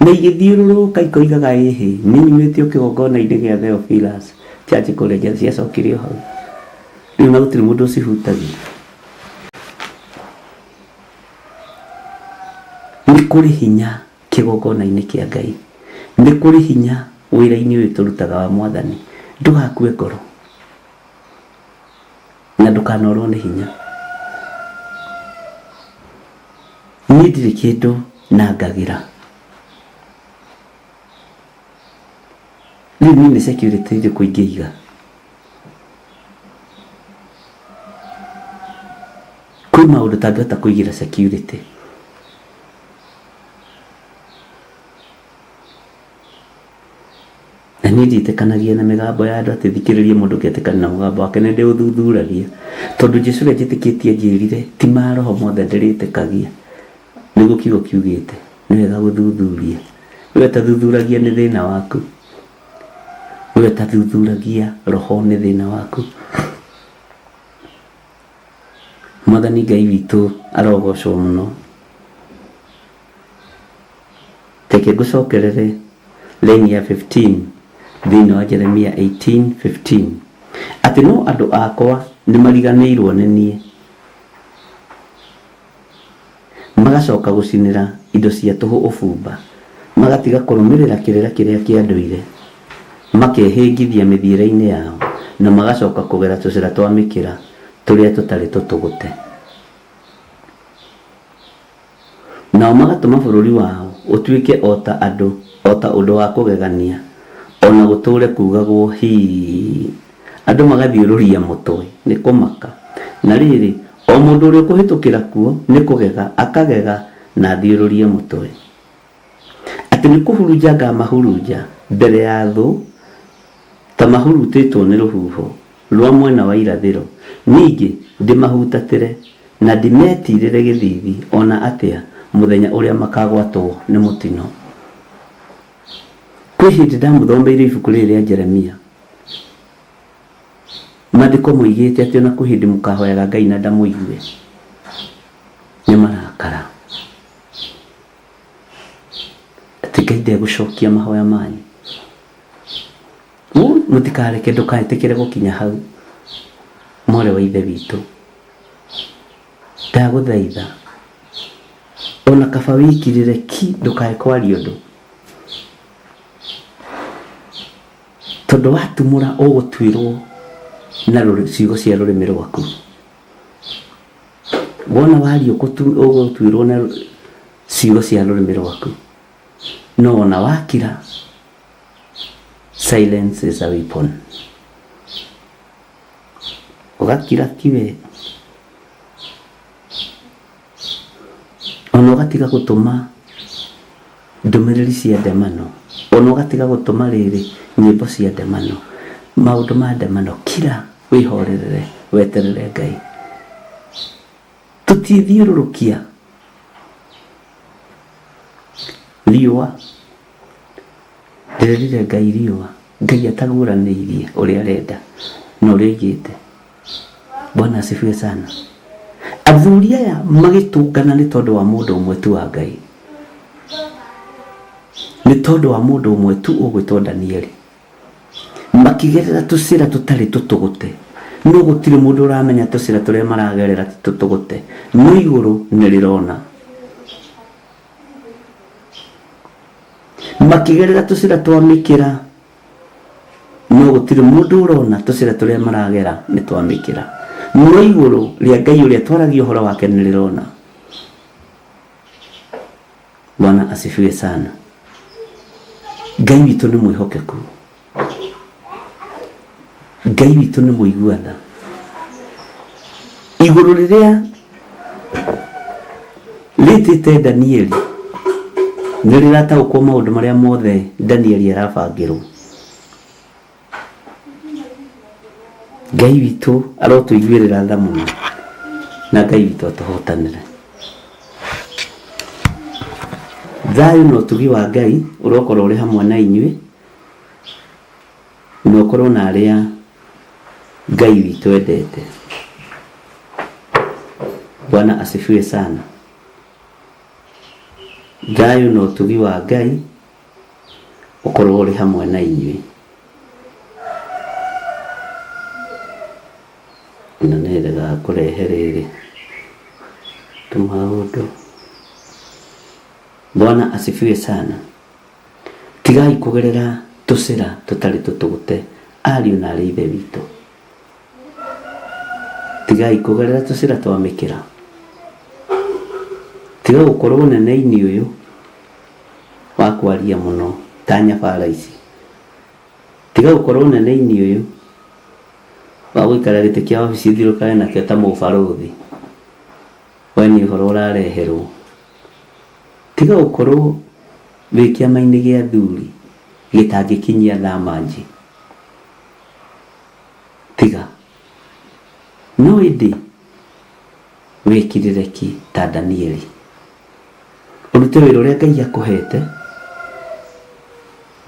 Na igĩthiũrũrũka ikoigaga ĩhĩ, nĩ nyumĩte o kĩgongona-inĩ gĩa Theophilus Church kũrĩa ciacokire o hau. Rĩu na gũtirĩ mũndũ ũcihutagia. Nĩ kũrĩ hinya kĩgongona-inĩ kĩa Ngai. Nĩ kũrĩ hinya wĩra-inĩ ũyũ tũrutaga wa Mwathani. Ndũgakue ngoro na ndũkanorwo nĩ hinya. Niĩ ndirĩ kĩndũ nangagĩra. Rĩu niĩ nĩ security ĩrĩkũ ingĩiga? Kwĩ maũndũ tangĩhota kũigĩra security. Na niĩ ndiĩtĩkanagia na mĩgambo ya andũ atĩ thikĩrĩrie mũndũ ngĩetĩkania na mũgambo wake, nĩ ndĩũthuthuragia. Tondũ Jesũ ũrĩa njĩtĩkĩtie anjĩrire ti maroho mothe ndĩrĩtĩkagia. Nĩguo kiugo kiugĩte, nĩ wega gũthuthuria. We ũtathuthuragia nĩ thĩna waku. We ũtathuthuragia roho nĩ thĩna waku. Mwathani Ngai witũ arogocwo mũno. Reke ngũcokerere line ya 15 thĩinĩ wa Jeremia 18:15 atĩ no andũ akwa nĩ mariganĩirwo nĩ niĩ, magacoka gũcinĩra indo cia tũhũ ũbumba, magatiga kũrũmĩrĩra kĩrĩra kĩrĩa kĩa ndũire, makehĩngithia mĩthiĩre-inĩ yao, na magacoka kũgera tũcĩra twa mĩkĩra tũrĩa tũtarĩ tũtũgũte. Nao magatũma bũrũri wao ũtuĩke o ta andũ, o ta ũndũ wa kũgegania, o na gũtũũre kuugagwo, Hi-i-i! Andũ magathiũrũria mũtwe nĩ kũmaka. Na rĩrĩ, o mũndũ ũrĩa ũkũhĩtũkĩra kuo nĩ kũgega akagega na athiũrũrie mũtwe. Atĩ nĩ kũhurunja ngamahurunja mbere ya thũ ta mahurutĩtwo nĩ rũhuho rwa mwena wa irathĩro, ningĩ ndĩmahutatĩre, na ndĩmetiirĩre gĩthiithi o na atĩa mũthenya ũrĩa makagwatwo nĩ mũtino. Kwĩ hĩndĩ ndamũthomeire ibuku rĩrĩ rĩa Jeremia. Maandĩko moigĩte atĩ o na kwĩ hĩndĩ mũkahoyaga Ngai na ndamũigue. Nĩ marakara. Atĩ Ngai ndegũcokia mahoya manyu. Mũtikareke ndũkaĩtĩkĩre gũkinya hau mwarĩ wa ithe witũ. Ndagũthaitha ona kaba wĩkirĩre ki ndũkae kwaria ũndũ. Tondũ watumũra ũgũtuĩrwo na ciugo cia rũrĩmĩ rwaku. Wona waria ũgũtuĩrwo na ciugo cia rũrĩmĩ rwaku. No ona wakira, silence is a weapon. Ũgakira ki we. Ona ũgatiga gũtũma ndũmĩrĩri cia ndemano. Ona ũgatiga gũtũma rĩrĩ nyĩmbo cia ndemano. Maũndũ ma ndemano. Kira wĩhorerere weterere Ngai. Tũtiĩthiũrũrũkia riũa. Ndĩrerire Ngai riũa. Ngai ataguũranĩirie ũrĩa arenda na ũrĩa oigĩte. Bwana asifiwe sana. Athuri aya magĩtũngana nĩ tondũ wa mũndũ ũmwe tu wa Ngai. Nĩ tondũ wa mũndũ ũmwe tu ũgwĩtwo Danieli. Makĩgerera tũcĩra tũtarĩ tũtũgũte. No gũtirĩ mũndũ ũramenya tũcĩra tũrĩa maragerera ti tũtũgũte. No igũrũ nĩ rĩrona. Makĩgerera tũcĩra twa mĩkĩra no gũtirĩ mũndũ ũrona tũcĩra tũrĩa maragera nĩ twa mĩkĩra. No igũrũ rĩa Ngai ũrĩa twaragia ũhoro wake nĩ rĩrona. Bwana asifiwe sana. Ngai witũ nĩ mwĩhokeku. Ngai witũ nĩ mũigua tha. Igũrũ rĩrĩa rĩtĩte Danieli nĩ rĩrataũkwo maũndũ marĩa mothe Danieli arabangĩrwo. Ngai witũ arotũiguĩrĩra tha mũno na Ngai witũ atũhotanĩre. Thayũ na ũtugi wa Ngai ũrokorwo ũrĩ hamwe na inyuĩ na ũkorwo na arĩa Ngai witũ endete. Bwana asifiwe sana. Thayũ na ũtugi wa Ngai ũkorwo ũrĩ hamwe na inyuĩ. Na nĩ ndegaga kũrehe rĩrĩ tũmaũndũ. Bwana asifiwe sana. Tigai kũgerera tũcĩra tũtarĩ tũtũgũte ariũ na arĩ ithe witũ. Tigai kũgerera tũcĩra twa mĩkĩra. Tiga gũkorwo ũnene-inĩ ũyũ wa kwaria mũno ta nyabara ici. Tiga gũkorwo ũnene-inĩ ũyũ wa gũikara gĩtĩ kĩa wabici ũthiũrũrũkane nakĩo ta mũbarũthi. We nĩ ũhoro ũrareherwo. Tiga gũkorwo wĩ kĩama-inĩ gĩa athuri gĩtangĩkinyia thamanji. Tiga. No ĩndĩ wĩkirĩre ki ta Danieli. Ũrute wĩra ũrĩa Ngai akũhete,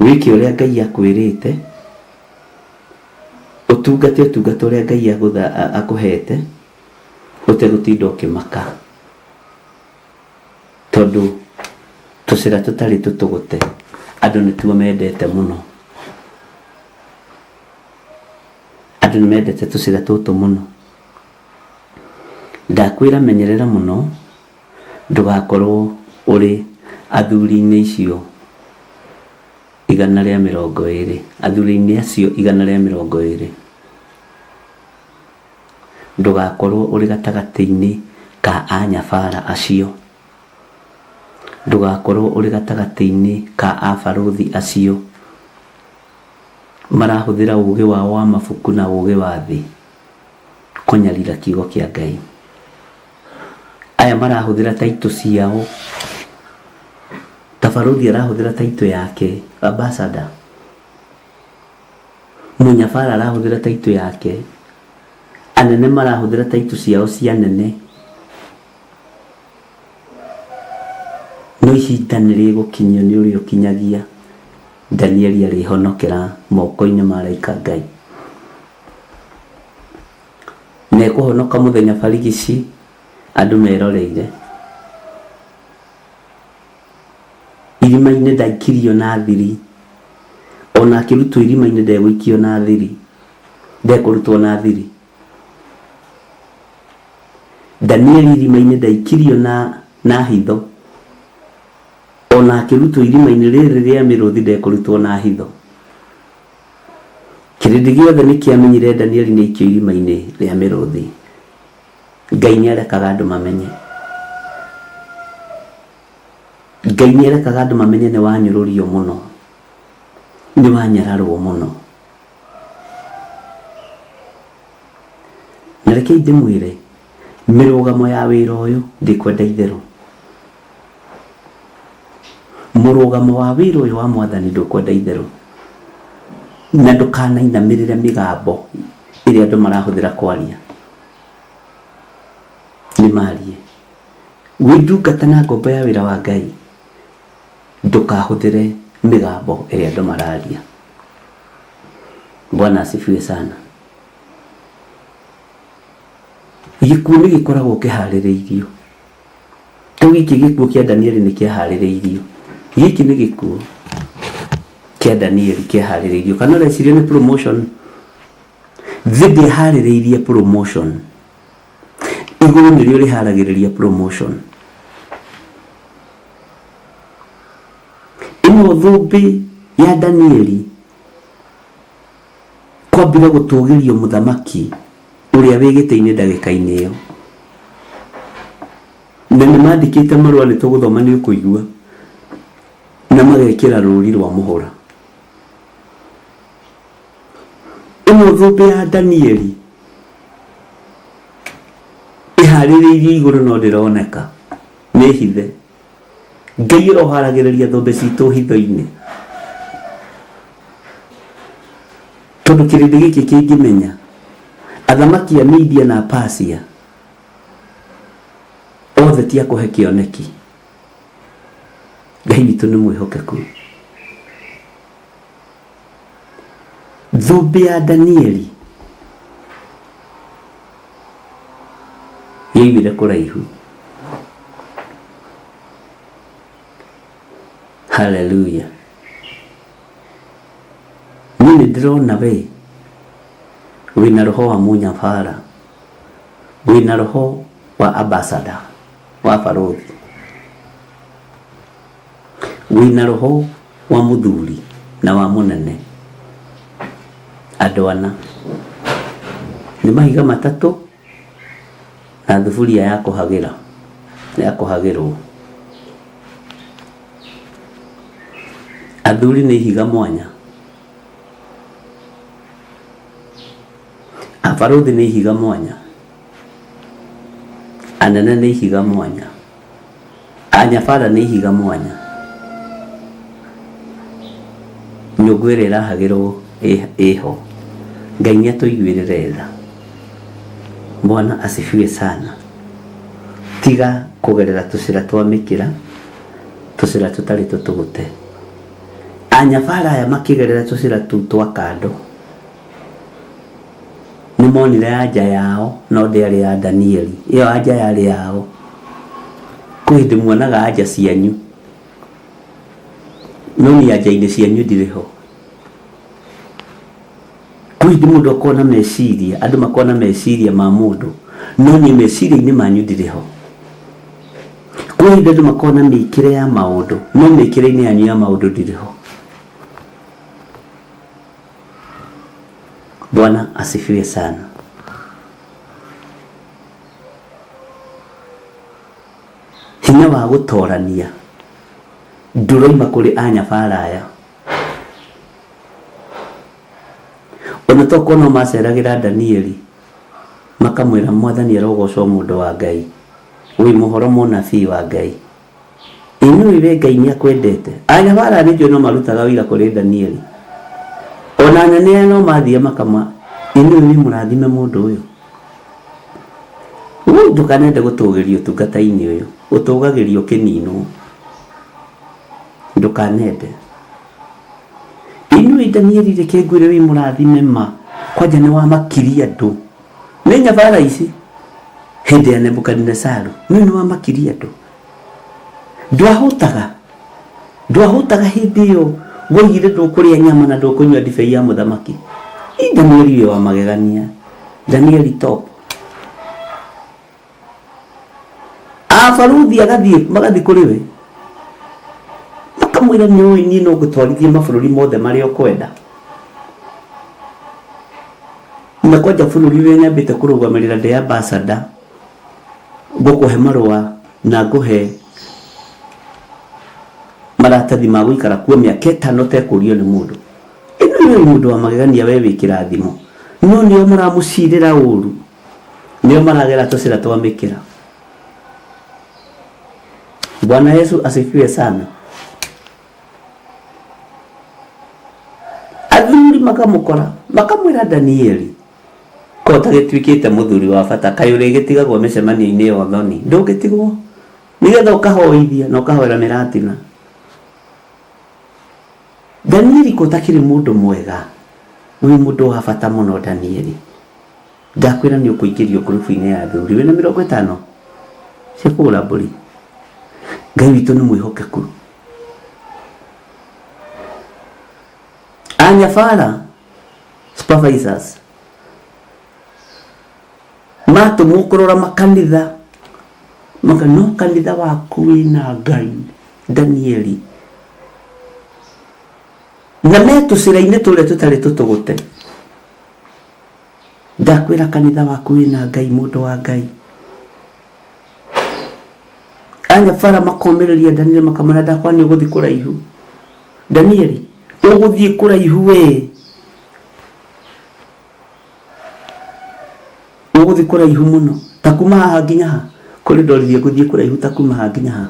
wĩke ũrĩa Ngai akwĩrĩte. Ũtungate ũtungata ũrĩa Ngai akũhete ũtegũtinda ũkĩmaka, tondũ tũcĩra tũtarĩ tũtũgũte andũ nĩtuo mendete mũno. Andũ nĩ mendete tũcĩra tũtũ mũno. Ndakwĩra menyerera mũno ndũgakorwo ũrĩ athuri-inĩ icio 120, athuri-inĩ acio 120, ndũgakorwo ũrĩ gatagatĩ-inĩ ka anyabara acio, ndũgakorwo ũrĩ gatagatĩ-inĩ ka abarũthi acio marahũthĩra ũgĩ wao wa mabuku na ũgĩ wa thĩ kũnyarira kiugo kĩa Ngai. Aya marahũthĩra taitũ ciao, ta barũthi arahũthĩra taitũ yake ambassador, mũnyabara arahũthĩra taitũ yake, anene marahũthĩra taitũ ciao cia nene. No ihinda nĩ rĩgũkinyio nĩ ũrĩa ũkinyagia. Danieli arĩhonokera moko-inĩ ma araika Ngai. Na ekũhonoka mũthenya barigici andũ meroreire. Irima-inĩ ndaikirio na thiri, ona akĩrutwo irima-inĩ ndegũikio na thiri, ndekũrutwo na thiri. Danieli irima-inĩ ndaikirio na hitho, ona akĩrutwo irima-inĩ rĩrĩ rĩa mĩrũthi ndekũrutwo na hitho. Kĩrĩndĩ gĩothe nĩ kĩamenyire Danieli nĩ aikio irima-inĩ rĩa mĩrũthi. Ngai nĩ arekaga andũ mamenye. Ngai nĩ arekaga andũ mamenye nĩ wanyũrũrio mũno, nĩ wanyararwo mũno. Na rekei ndĩmwĩre, mĩrũgamo ya wĩra ũyũ ndĩkwenda itherũ. Mũrũgamo wa wĩra ũyũ wa mwathani ndũkwenda itherũ. Na ndũkanainamĩrĩre mĩgambo ĩrĩa andũ marahũthĩra kwaria. Nĩ marie. Wĩ ndungata na ngombo ya wĩra wa Ngai, ndũkahũthĩre mĩgambo ĩrĩa andũ mararia. Bwana asifiwe sana. Gĩkuũ nĩ gĩkoragwo kĩharĩrĩirio. Rĩu gĩkĩ gĩkuũ kĩa Danieli nĩ kĩaharĩrĩirio. Gĩkĩ nĩ gĩkuũ kĩa Danieli kĩaharĩrĩirio. Kana ũreciria nĩ promotion? Thĩ ndĩharĩrĩirie promotion. Igũrũ nĩrĩo rĩharagĩrĩria promotion. Ĩno thũmbĩ ya Danieli kwambire gũtũgĩrio mũthamaki ũrĩa wĩ gĩtĩ-inĩ ndagĩka-inĩ ĩyo. Na nĩ mandĩkĩte marũa nĩ tũgũthoma nĩ ũkũigua, na magekĩra rũri rwa mũhũra. Ĩno thũmbĩ ya Danieli ĩharĩrĩirio igũrũ no ndĩroneka, nĩ hithe. Ngai ũroharagĩrĩria thũmbĩ citũ hitho-inĩ, tondũ kĩrĩndĩ gĩkĩ kĩngĩmenya athamaki a Media na Persia othe ti a kũhe kĩoneki. Ngai witũ nĩ mwĩhokeku. Thũmbĩ ya Danieli yaumire kũraihu. Hallelujah. Niĩ nĩ ndĩrona we wĩna roho wa mũnyabara, wĩna roho wa ambassador, wa barũthi, wĩna roho wa mũthuri na wa mũnene. Andũ ana nĩ mahiga matatũ na thuburia ya kũhagĩra, ya kũhagĩrwo. Athuri nĩ ihiga mwanya, abarũthi nĩ ihiga mwanya, anene nĩ ihiga mwanya, anyabara nĩ ihiga mwanya. Nyũngũ ĩrĩa ĩrahagĩrwo ĩho. Ngai nĩ atũiguĩrĩre tha. Bwana asifiwe sana. Tiga kũgerera tũcĩra twa mĩkĩra, tũcĩra tũtarĩ tũtũgũte. Anyabara aya makĩgerera tũcĩra tũu twa kando. Nĩ monire anja yao no ndĩarĩ ya Danieli. Ĩyo anja yarĩ yao. Kwĩ hĩndĩ muonaga anja cianyu no niĩ anja-inĩ cianyu ndirĩ ho. Kwĩ hĩndĩ mũndũ akona meciria, andũ makona meciria ma mũndũ no niĩ meciria-inĩ manyu ndirĩ ho. Kwĩ hĩndĩ andũ makona mĩkĩre ya maũndũ no mĩkĩre-inĩ yanyu ya maũndũ ndirĩ ho. Bwana asifiwe sana. Hinya wa gũtorania ndũroima kũrĩ anyabara aya. Ona tokorwo no maceragĩra Danieli makamwĩra mwathani arogocwo mũndũ wa Ngai, wĩ mũhoro mũnabii wa Ngai, ĩ nĩũĩ we Ngai nĩ akwendete. Anyabara aya nĩnjũĩ no marutaga ũira kũrĩ Danieli, ona anene aya no mathiĩ makama, ĩ nĩũĩ wĩ mũrathime mũndũ ũyũ. Ũ ndũkanende gũtũgĩrio ũtungata-inĩ ũyũ, ũtũgagĩrio ũkĩninwo, ndũkanende. Ĩ nĩũĩ Danieli reke ngwĩre wĩ mũrathime ma, kwanja nĩ wamakirie andũ. Nĩ nyabara ici hĩndĩ ya Nebukadinesaru, nĩũĩ nĩ wamakirie andũ. Ndwahũtaga, ndwahũtaga hĩndĩ ĩyo woigire ndũkũrĩa nyama na ndũkũnyua ndibei ya mũthamaki. Ĩ Danieli wĩ wa magegania, Danieli top. Abaruthi agathiĩ magathiĩ kũrĩ we makamwĩra nĩ ũĩ niĩ no ngũtwarithie mabũrũri mothe marĩa ũkwenda. Na kwanja bũrũri ũrĩa nyambĩte kũrũgamĩrĩra ndĩ ambassador, ngũkũhe marũa na ngũhe maratathi ma gũikara kuo mĩaka ĩtano ũtekũrio nĩ mũndũ. Ĩno nĩ mũndũ wa magegania we wĩ kĩrathimo, no nĩo maramũcirĩra ũru, nĩo maragera tũcĩra twa mĩkĩra. Bwana Yesu asifiwe sana. Athuri makamũkora makamwĩra Danieli ko ũtagĩtuĩkĩte mũthuri wa bata kaĩ ũrĩgĩtigagwo mĩcemanio-inĩ ya ũthoni, ndũngĩtigwo nĩgetha ũkahoithia na ũkahoera mĩratina. Danieli ko ũtakĩrĩ mũndũ mwega, wĩ mũndũ wa bata mũno Danieli. Ndakwĩra nĩ ũkũingĩrio ngurubu-inĩ ya athuri wĩna 50 cia kũgũra mbũri. Ngai witũ nĩ mwĩhokeku. Anyabara supervisors matũmwo kũrora makanitha, maka no kanitha waku wĩna Ngai Danieli, na me tũcĩra-inĩ tũrĩa tũtarĩ tũtũgũte. Ndakwĩra kanitha waku wĩna Ngai, mũndũ wa Ngai. Anyabara makomĩrĩria Danieli makamwĩra ndakwa nĩ ũgũthiĩ kũraihu. Danieli ũgũthiĩ kũraihu we, ũgũthiĩ kũraihu mũno ta kuma haha nginya ha, kũrĩ ndoririe ngũthiĩ kũraihu ta kuma haha nginya ha,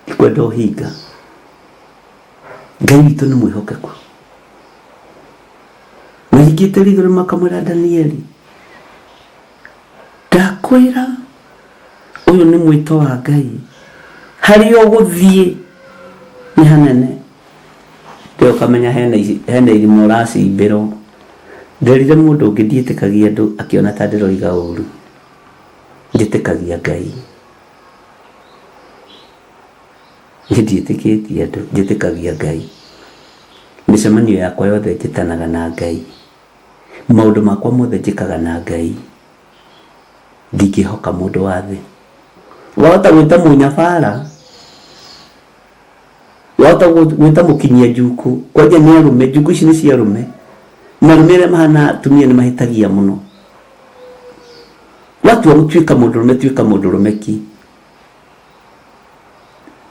ndikwenda ũhinga. Ngai witũ nĩ mwĩhokeku. Mahingĩte ritho makamwĩra Danieli, ndakwĩra ũyũ nĩ mwĩto wa Ngai, harĩa ũgũthiĩ nĩ hanene. Ndĩ ũkamenya hena irima ũracimbĩrwo. Nderire mũndũ ũngĩ ndiĩtĩkagia andũ akĩona ta ndĩroiga ũru, njĩtĩkagia Ngai. Niĩ ndiĩtĩkĩtie andũ, njĩtĩkagia Ngai. Mĩcemanio yakwa yothe njĩtanaga na Ngai, maũndũ makwa mothe njĩkaga na Ngai, ndingĩhoka mũndũ wa thĩ. Wahota gwĩta mũnyabara, wahota gwĩta mũkinyia njuku, kwanja nĩ arũme, njuku ici nĩ cia arũme, na arũme arĩa mahana atumia nĩ mahĩtagia mũno. Watua gũtuĩka mũndũrũme, tuĩka mũndũrũme ki.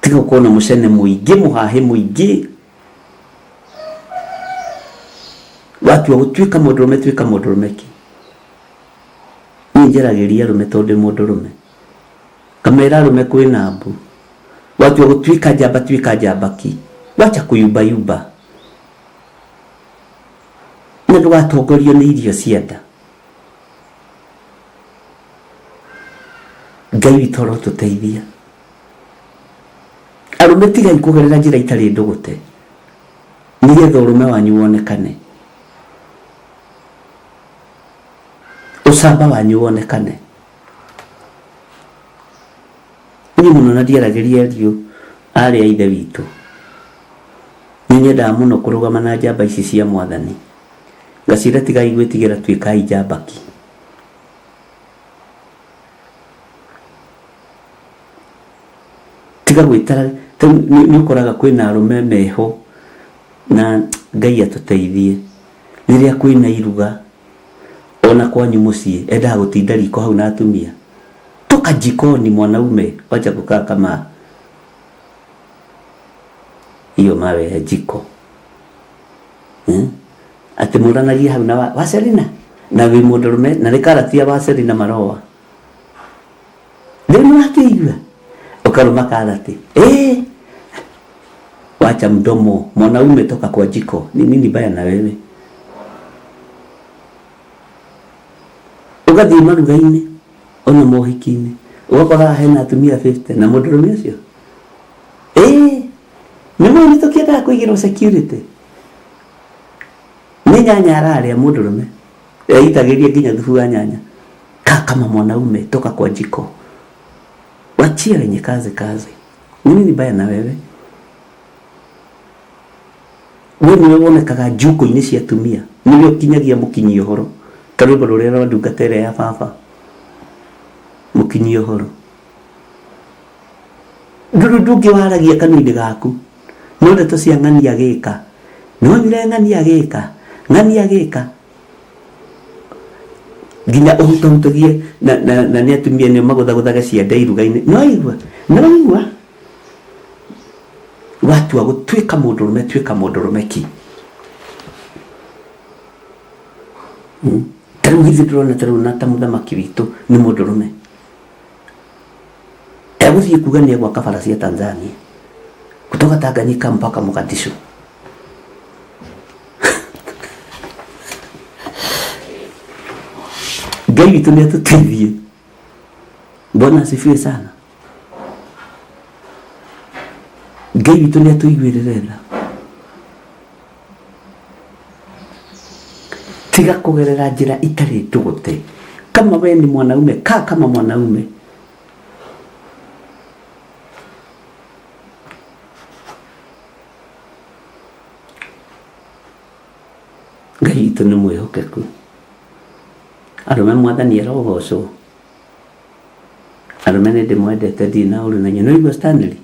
Tiga gũkorwo na mũcene mũingĩ, mũhahĩ mũingĩ. Watua gũtuĩka mũndũrũme, tuĩka mũndũrũme ki. Niĩ njaragĩria arũme tondũ ndĩ mũndũrũme. Kamera arũme kwĩna mbu. Watua gũtuĩka njamba, tuĩka njamba ki. Wacha kuyumbayumba. Na ndũgatongorio nĩ irio cia nda. Ngai witũ arotũteithia. Arũme tigai kũgerera njĩra itarĩ ndũgũte nĩgetha ũrũme wanyu wonekane. Ũcamba wanyu wonekane. Niĩ mũno na ndiaragĩria ariũ arĩ a ithe witũ. Nĩ nyendaga mũno kũrũgama na njamba ici cia mwathani. Ngaciĩra tigai gwĩtigĩra tuĩkai njamba ki. Tiga gwĩtara nĩ ũkoraga kwĩna arũme meho na Ngai atũteithie. Rĩrĩa kwĩna iruga ona kwanyu mũciĩ endaga gũtinda riko hau na atumia. Toka jikoni mwanaume, wacha kukaa kama hiyo mawe ya jiko. Atĩ mũranagia hau na wacerina na wĩ mũndũrũme na nĩ karati ya wacerina maroa. Rĩu nĩ wakĩigua ũkarũma karati. Wacha mdomo mwanaume, toka kwa jiko. Ni nini baya na wewe? Ũgathiĩ maruga-inĩ ona mohiki-inĩ ũgakora hena atumia 50 na mũndũrũme ũcio. Nĩ mũĩ nĩ tũkĩendaga kũigĩrwo security. Nĩ nyanya ararĩa mũndũrũme eitagĩria nginya thubu wa nyanya. Kaa kama mwanaume, toka kwa jiko, wachia wenye kazi kazi. Ni nini baya na wewe? We nĩwe wonekaga njuko-inĩ cia atumia, nĩwe ũkinyagia mũkinyi ũhoro ta rwĩmbo rũrĩa rwa ndungata ĩrĩa ya baba, mũkinyi ũhoro. Ndũrĩ ũndũ ũngĩ waragia kanua-inĩ gaku no ndeto cia ng'ania gĩka, nĩwonire ng'ania gĩka, ng'ania gĩka, nginya ũhutahutagie na nĩ atumia nĩo magũthagũthage ciande iruga-inĩ. Nĩwaigua? Nĩwaigua? Watua gũtuĩka mũndũrũme, tuĩka mũndũrũme ki. Ta rĩu githĩ ndũrona ta rĩu na ta mũthamaki witũ nĩ mũndũrũme. Egũthiĩ kuga nĩ egwaka bara cia Tanzania kutoka Tanganyika mpaka Mogadishu. Ngai witũ nĩ atũteithie. Bwana asifiwe sana. Ngai witũ nĩ atũiguĩrĩre tha. Tiga kũgerera njĩra itarĩ ndũgũte. Kama we ni mwanaume, kaa kama mwanaume. Ngai witũ nĩ mwĩhokeku. Arũme mwathani arogocwo. Arũme nĩ ndĩmwendete ndirĩ na ũru na inyuĩ. Nĩwaigua Stanley?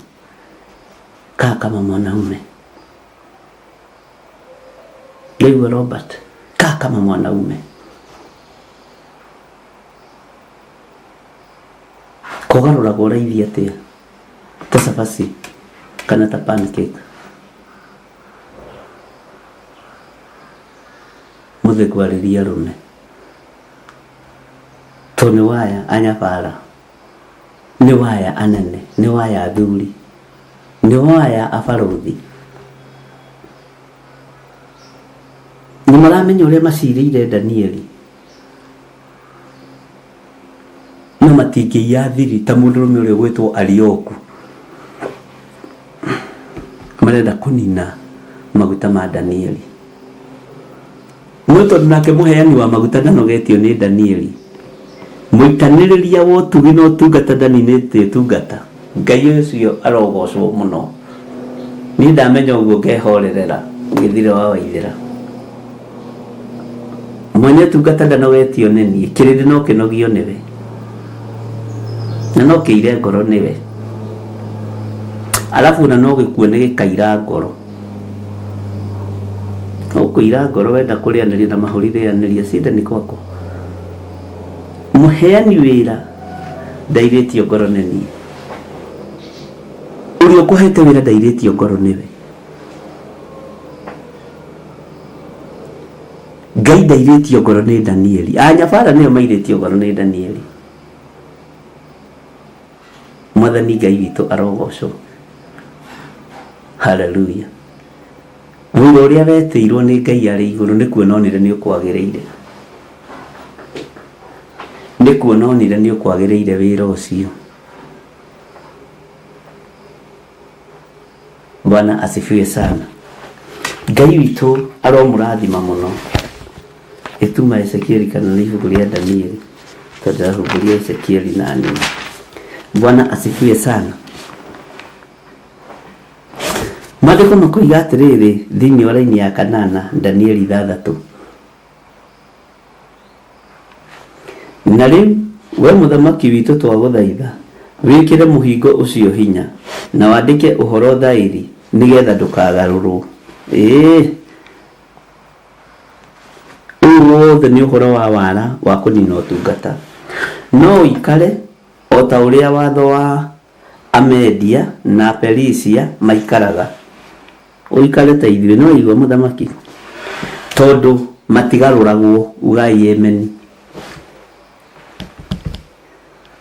Kaa kama mwanaume. Nĩwaigua Robert? Kaa kama mwanaume. Kũgarũragwo raithi atĩa? Ta cabaci kana ta pancake? Mũthĩ ngwarĩria arũme. Tondũ nĩ waya anyabara, nĩ waya anene, nĩ waya athuri, nĩ waya abarũthi. Nĩ maramenya ũrĩa macirĩire Danieli. No matingĩiya thiri ta mũndũrũme ũrĩa ũgwĩtwo Arioku. Marenda kũnina maguta ma Danieli. No tondũ nake mũheani wa maguta ndanogetio nĩ Danieli. Mũitanĩrĩria wa ũtugi na ũtungata ndaninĩte ũtungata. Ngai ũcio arogocwo mũno. Niĩ ndamenya ũguo ngehorerera gĩthire wa waithĩra. Mwene ũtungata ndanogetio nĩ niĩ, kĩrĩndĩ no kĩnogio nĩwe. Na no kĩire ngoro nĩwe. Alafu ona no gĩkuo nĩ gĩkaira ngoro. Ũkũira ngoro wenda kũrĩanĩria na mahũri rĩanĩria cinda nĩ kwakwa. Mũheani wĩra ndairĩtio ngoro nĩ niĩ. Ũrĩa ũkũhete wĩra ndairĩtio ngoro nĩwe. Ngai ndairĩtio ngoro nĩ Danieli. Anyabara nĩo mairĩtio ngoro nĩ Danieli. Mwathani Ngai witũ arogocwo. Hallelujah. Wĩra ũrĩa wetĩirwo nĩ Ngai arĩ igũrũ nĩ kuona onire nĩ ũkwagĩrĩire. Nĩ kuona onire nĩ ũkwagĩrĩire wĩra ũcio. Bwana asifiwe sana. Ngai witũ aromũrathima mũno. Ĩtuma Ezekieli kana nĩ ibuku rĩa Danieli, tondũ ndĩrahunguria Ezekieli na nini. Bwana asifiwe sana. Maandĩko makoiga atĩrĩrĩ thĩinĩ wa raini ya kanana Danieli 6. Na rĩu we mũthamaki witũ twagũthaitha wĩkĩre mũhingo ũcio hinya na wandĩke ũhoro thaĩri nĩgetha ndũkagarũrwo. Ĩĩ, ũyũ wothe nĩ ũhoro wa wara wa kũnina ũtungata. No ũikare o ta ũrĩa watho wa Amedia na Perisia maikaraga. Ũikare ta ithuĩ, no igua mũthamaki, tondũ matigarũragwo. Ugai ameni.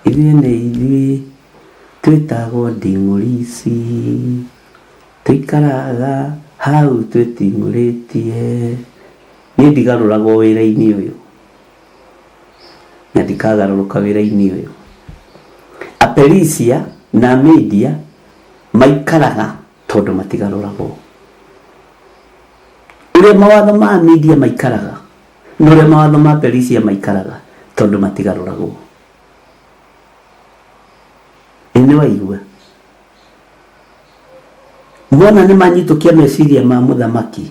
Ithuĩ nĩ ithuĩ twĩtagwo nding'ũri ici, tũikaraga hau twĩting'ũrĩtie. Niĩ ndigarũragwo wĩra-inĩ ũyũ na ndikagarũrũka wĩra-inĩ ũyũ. Aperisia na Amedia maikaraga tondũ matigarũragwo. Ũrĩa mawatho ma Amedia maikaraga na ũrĩa mawatho ma Perisia maikaraga tondũ matigarũragwo. Ĩ nĩ waigua? Mona nĩ manyitũkia meciria ma mũthamaki,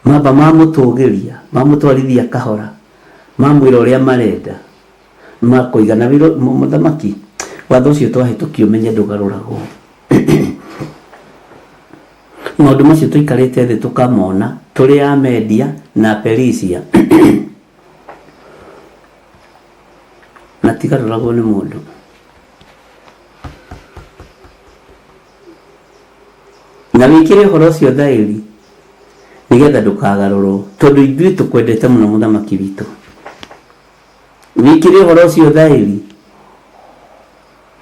mamba mamũtũgĩria, mamũtwarithia kahora, mamwĩra ũrĩa marenda, makoiga na wĩra mũthamaki, watho ũcio twahĩtũkia ũmenye ndũgarũragwo. Maũndũ macio tũikarĩte thĩ tũkamona tũrĩ Amedia na Perisia matigarũragwo nĩ mũndũ. Na wĩkĩre ũhoro ũcio thaĩri nĩgetha ndũkagarũrwo, tondũ ithuĩ tũkwendete mũno mũthamaki witũ. Wĩkĩre ũhoro ũcio thaĩri,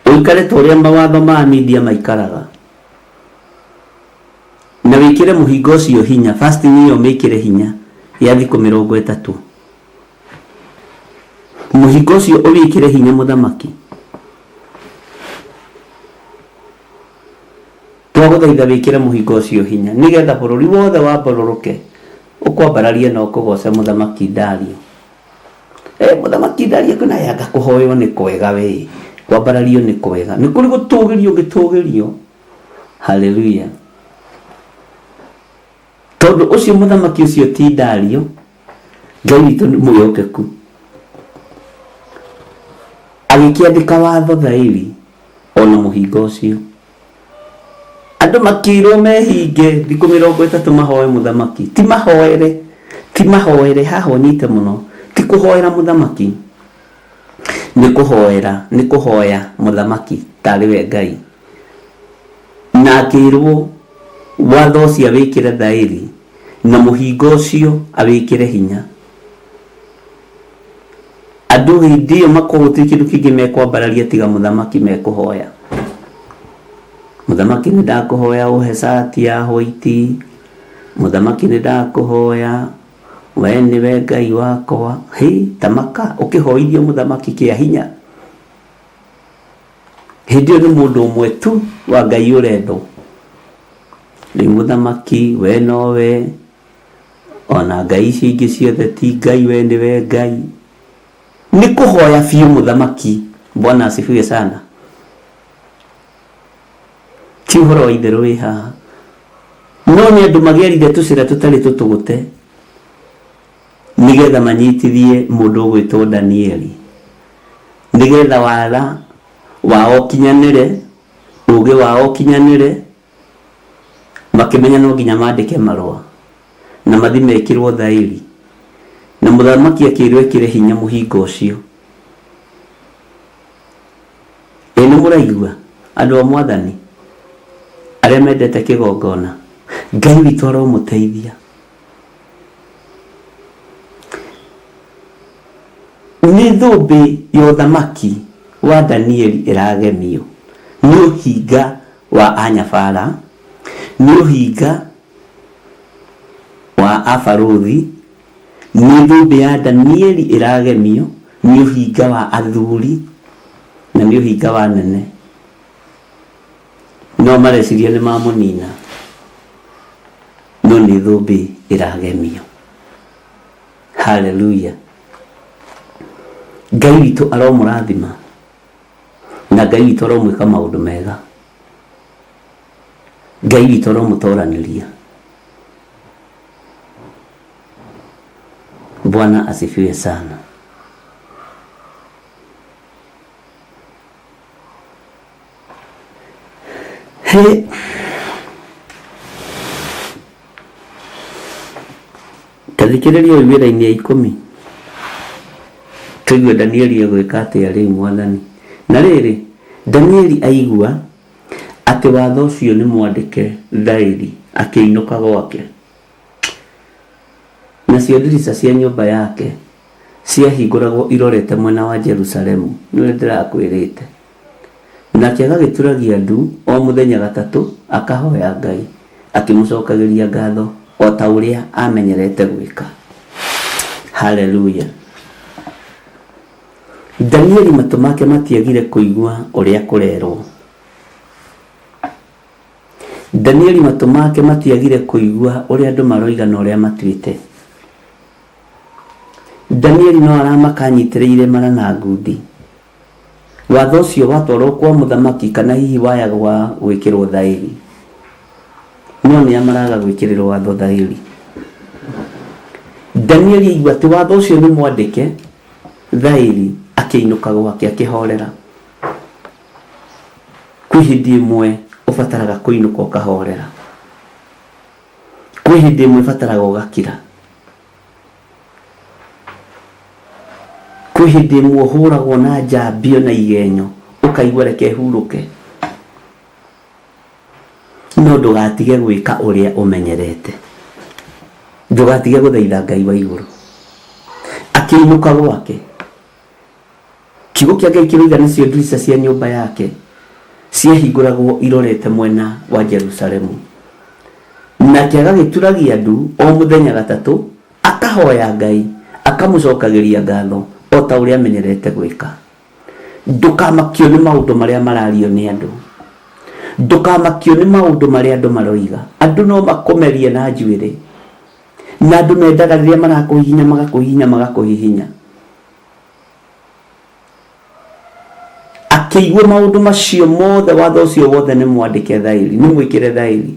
ũikare ta ũrĩa mawatho ma Amedia maikaraga, na wĩkĩre mũhingo ũcio hinya. Fasting ĩyo mĩkĩre hinya ya thikũ 30. Mũhingo ũcio ũwĩkĩre hinya mũthamaki. Twagũthaitha wĩkĩre mũhingo ũcio hinya nĩgetha bũrũri wothe wambarũrũke ũkwambararie na ũkũgoce mũthamaki Dario. Mũthamaki Dario kwĩna yanga kũhoywo nĩ kwega we, kwambarario nĩ kwega, nĩ kũrĩ gũtũgĩrio gĩtũgĩrio. Haleluya. Tondũ ũcio mũthamaki ũcio ti Dario, Ngai witũ nĩ mwĩhokeku. Agĩkĩandĩka watho thaĩri ona mũhingo ũcio. Andũ makĩirwo mehinge thikũ 30 mahoe mũthamaki. Ti mahoere, ti mahoere, haha ũnyite mũno. Ti kũhoera mũthamaki, nĩ kũhoera, nĩ kũhoya mũthamaki tarĩ we Ngai. Na akĩirwo watho ũcio awĩkĩre thaĩri na mũhingo ũcio awĩkĩre hinya. Andũ hĩndĩ ĩyo makorwo gũtirĩ kĩndũ kĩngĩ mekwambararia tiga mũthamaki mekũhoya. Mũthamaki nĩ ndakũhoya ũhe cati ya white, mũthamaki nĩ ndakũhoya we nĩwe Ngai wakwa. Hĩ, tamaka ũkĩhoithio mũthamaki kĩa hinya. Hĩndĩ ĩyo nĩ mũndũ ũmwe tu wa Ngai ũrendwo. Rĩu mũthamaki we nowe, ona ngai icio ingĩ ciothe ti Ngai, we nĩwe Ngai. Nĩ kũhoya biũ mũthamaki. Bwana asifiwe sana. Ti ũhoro wa itherũ wĩ haha. No nĩ andũ magĩarire tũcĩra tũtarĩ tũtũgũte nĩgetha manyitithie mũndũ ũgwĩtwo Danieli, nĩgetha wara wao ũkinyanĩre, ũgĩ wao ũkinyanĩre, makĩmenya no nginya mandĩke marũa na mathi mekĩrwo thaĩri, na mũthamaki akĩrwo ekĩre hinya mũhingo ũcio. Ĩ nĩ mũraigua andũ a mwathani arĩa mendete kĩgongona, Ngai witũ aromũteithia. Nĩ thũmbĩ ya ũthamaki wa Danieli ĩragemio nĩ ũhinga wa anyabara, nĩ ũhinga wa abarũthi, nĩ thũmbĩ ya Danieli ĩragemio nĩ ũhinga wa athuri na nĩ ũhinga wa nene. No mareciria nĩ mamũnina, no nĩ thũmbĩ ĩragemio. Haleluya. Ngai witũ aromũrathima na Ngai witũ aromwĩka maũndũ mega. Ngai witũ aromũtoranĩria. Bwana asifiwe sana. He. Tathikĩrĩria ũyũ wĩra-inĩ ya ikũmi tũigue Danieli egwĩka atĩa rĩu mwathani. Na rĩrĩ, Danieli aigua atĩ watho ũcio nĩ mwandĩke thaĩri, akĩinũka gwake. Nacio ndirica cia nyũmba yake ciahingũragwo irorete mwena wa Jerusalemu, nĩ ũrĩa ndĩrakwĩrĩte. Nake agagĩturagia ndu o mũthenya gatatũ akahoya Ngai, akĩmũcokagĩria ngatho o ta ũrĩa aamenyerete gwĩka. Haleluya! Danieli matũ make matiagire kũigua ũrĩa kũrerwo. Danieli matũ make matiagire kũigua ũrĩa andũ maroiga na ũrĩa matuĩte. Danieli no aramaka anyitĩrĩire mara na ngundi. Watho ũcio watwarwo kwa mũthamaki kana hihi waya gwa gwĩkĩrwo thaĩri. No nĩa maraga gwĩkĩrĩrwo watho thaĩri? Danieli aigua atĩ watho ũcio nĩ mwandĩke thaĩri, akĩinũka gwake akĩhorera. Kwĩ hĩndĩ ĩmwe ũbataraga kũinũka ũkahorera. Kwĩ hĩndĩ ĩmwe ĩbataraga ũgakira. Kwĩ hĩndĩ ĩmwe ũhũragwo na njambio na igenyo ũkaigua reke hurũke. No ndũgatige gwĩka ũrĩa ũmenyerete. Ndũgatige gũthaitha Ngai wa igũrũ. Akĩinũka gwake, Kiugo kĩa Ngai kĩroiga nacio ndirica cia nyũmba yake ciahingũragwo irorete mwena wa Jerusalemu. Nake agagĩturagia ndu o mũthenya gatatũ, akahoya Ngai, akamũcokagĩria ngatho o ta ũrĩa amenyerete gwĩka. Ndũkamakio nĩ maũndũ marĩa marario nĩ andũ. Ndũkamakio nĩ maũndũ marĩa andũ maroiga. Andũ no makũmerie na njuĩrĩ. Na andũ mendaga rĩrĩa marakũhihinya magakũhihinya magakũhihinya. Akĩigua maũndũ macio mothe, watho ũcio wothe nĩ mwandĩke thaĩri, nĩ mwĩkĩre thaĩri.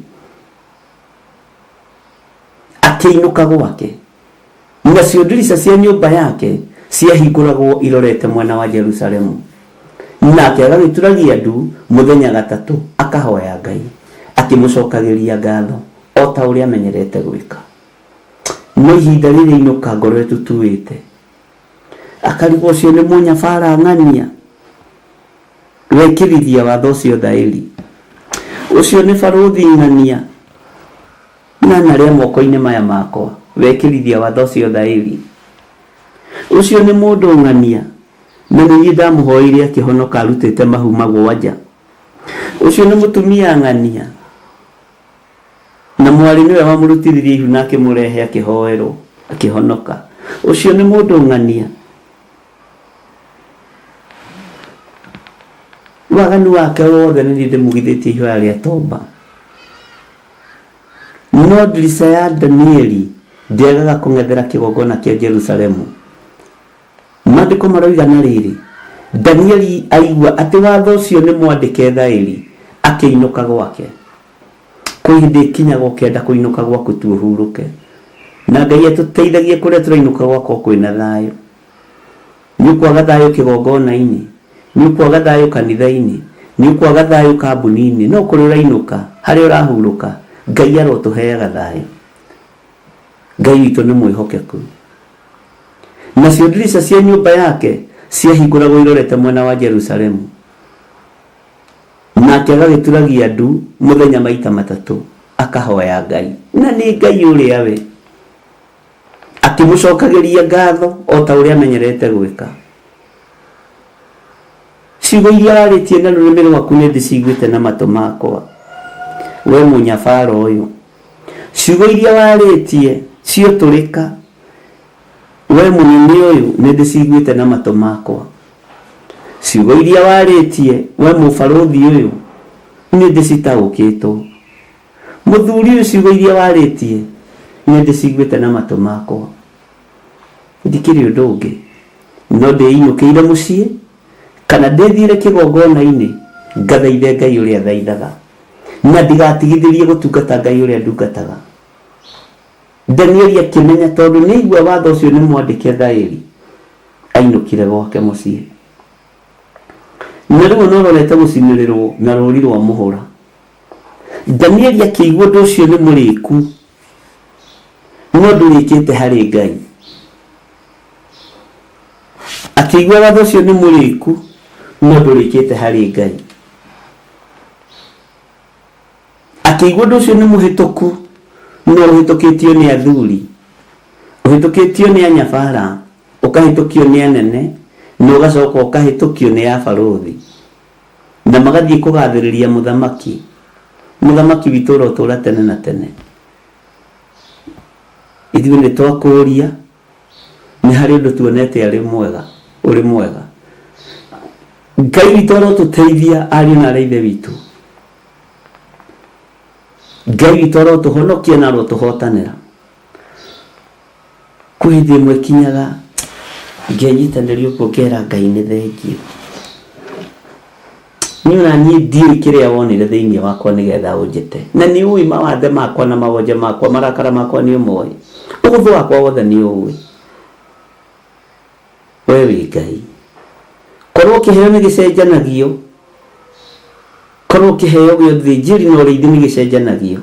Akĩinũka gwake, nacio ndirica cia nyũmba yake ciahingũragwo irorete mwena wa Jerusalemu. Nake agagĩturagia ndu mũthenya gatatũ akahoya Ngai, akĩmũcokagĩria ngatho o ta ũrĩa amenyerete gwĩka. No ihinda rĩrĩ inũka ngoro ĩtutuĩte, Akarigwo ũcio nĩ mũnyabara ng'ania wekĩrithia watho ũcio thaĩri. Ũcio nĩ barũthi ng'ania nanarĩa moko-inĩ maya makwa wekĩrithia watho ũcio thaĩri. Ũcio nĩ mũndũ ng'ania na nĩ niĩ ndamũhoeire akĩhonoka arutĩte mahu magwanja. Ũcio nĩ mũtumia ng'ania Na mwarĩ nĩwe wamũrutithirie ihu na akĩmũrehe akĩhoerwo, akĩhonoka. Ũcio nĩ mũndũ ng'ania. Waganu wake wothe nĩ niĩ ndĩmũgithĩtie ihoya rĩa tomba. No ndirica ya Danieli ndĩagaga kũng'ethera kĩgongona kĩa Jerusalemu. Maandĩko maroiga na rĩrĩ, Danieli aigua atĩ watho ũcio nĩ mwandĩke thaĩri, akĩinũka gwake. Kwĩ hĩndĩ ĩkinyaga ũkenda kũinũka gwaku tu ũhurũke. Na Ngai atũteithagie kũrĩa tũrainũka gwakwa kwĩna thayũ. Nĩ ũkwaga thayũ kĩgongona-inĩ, nĩ ũkwaga thayũ kanitha-inĩ, nĩ ũkwaga thayũ kambuni-inĩ, no kũrĩa ũrainũka, harĩa ũrahurũka, Ngai arotũheaga thayũ. Ngai witũ nĩ mwĩhokeku. Nacio ndirica cia nyũmba yake ciahingũragwo irorete mwena wa Jerusalemu. Nake agagĩturagia ndu mũthenya maita matatũ, akahoya Ngai, na nĩ Ngai ũrĩa we, akĩmũcokagĩria ngatho o ta ũrĩa amenyerete gwĩka. Ciugo iria warĩtie na rũrĩmĩ rwaku nĩ ndĩciiguĩte na matũ makwa, wee mũnyabara ũyũ. Ciugo iria warĩtie ciotũrĩka, wee mũnene ũyũ, nĩ ndĩciiguĩte na matũ makwa. Ciugo iria warĩtie, wee mũbarũthi ũyũ, nĩ ndĩcitaũkĩtwo. Mũthuri ũyũ, ciugo iria warĩtie, nĩ ndĩciiguĩte na matũ makwa. Ndikĩrĩ ũndũ ũngĩ no ndĩinũkĩire mũciĩ kana ndĩthiĩre kĩgongona-inĩ ngathaithe Ngai ũrĩa thaithaga na ndigatigithĩrie gũtungata Ngai ũrĩa ndungataga. Danieli akĩmenya tondũ nĩaigua watho ũcio nĩ mwandĩke thaĩri, ainũkire gwake mũciĩ. Na rĩu ona ũrorete gũcinĩrĩrwo na rũri rwa mũhũra. Danieli akĩigua ũndũ ũcio nĩ mũrĩku, no ndũrĩkĩte harĩ Ngai. Akĩigua watho ũcio nĩ mũrĩku, no ndũrĩkĩte harĩ Ngai. Akĩigua ũndũ ũcio nĩ mũhĩtũku, no ũhĩtũkĩtio nĩ athuri, ũhĩtũkĩtio nĩ anyabara, ũkahĩtũkio nĩ anene, na ũgacoka ũkahĩtũkio nĩ abarũthi. Na magathiĩ kũgathĩrĩria mũthamaki, mũthamaki witũ ũrotũũra tene na tene. Ithuĩ nĩ twakũũria, nĩ harĩ ũndũ tuonete arĩ mwega, ũrĩ mwega. Ngai witũ arotũteithia ariũ na arĩ ithe witũ. Ngai witũ arotũhonokia na arotũhotanĩra. Kwĩ hĩndĩ ĩmwe ĩkinyaga ngenyitanĩria ũguo ngera Ngai nĩ thengiũ. Niĩ ona niĩ ndiũĩ kĩrĩa wonire thĩinĩ wakwa nĩgetha ũnjĩte. Na nĩ ũĩ mawathe makwa na mawonje makwa, marakara makwa nĩ ũmoĩ. Ũhũthũ wakwa wothe nĩ ũũĩ. We wĩ Ngai. Korwo kĩheo nĩ gĩcenjanagio, korwo kĩheo gĩa ũthĩnjĩri na ũrĩithi nĩ gĩcenjanagio,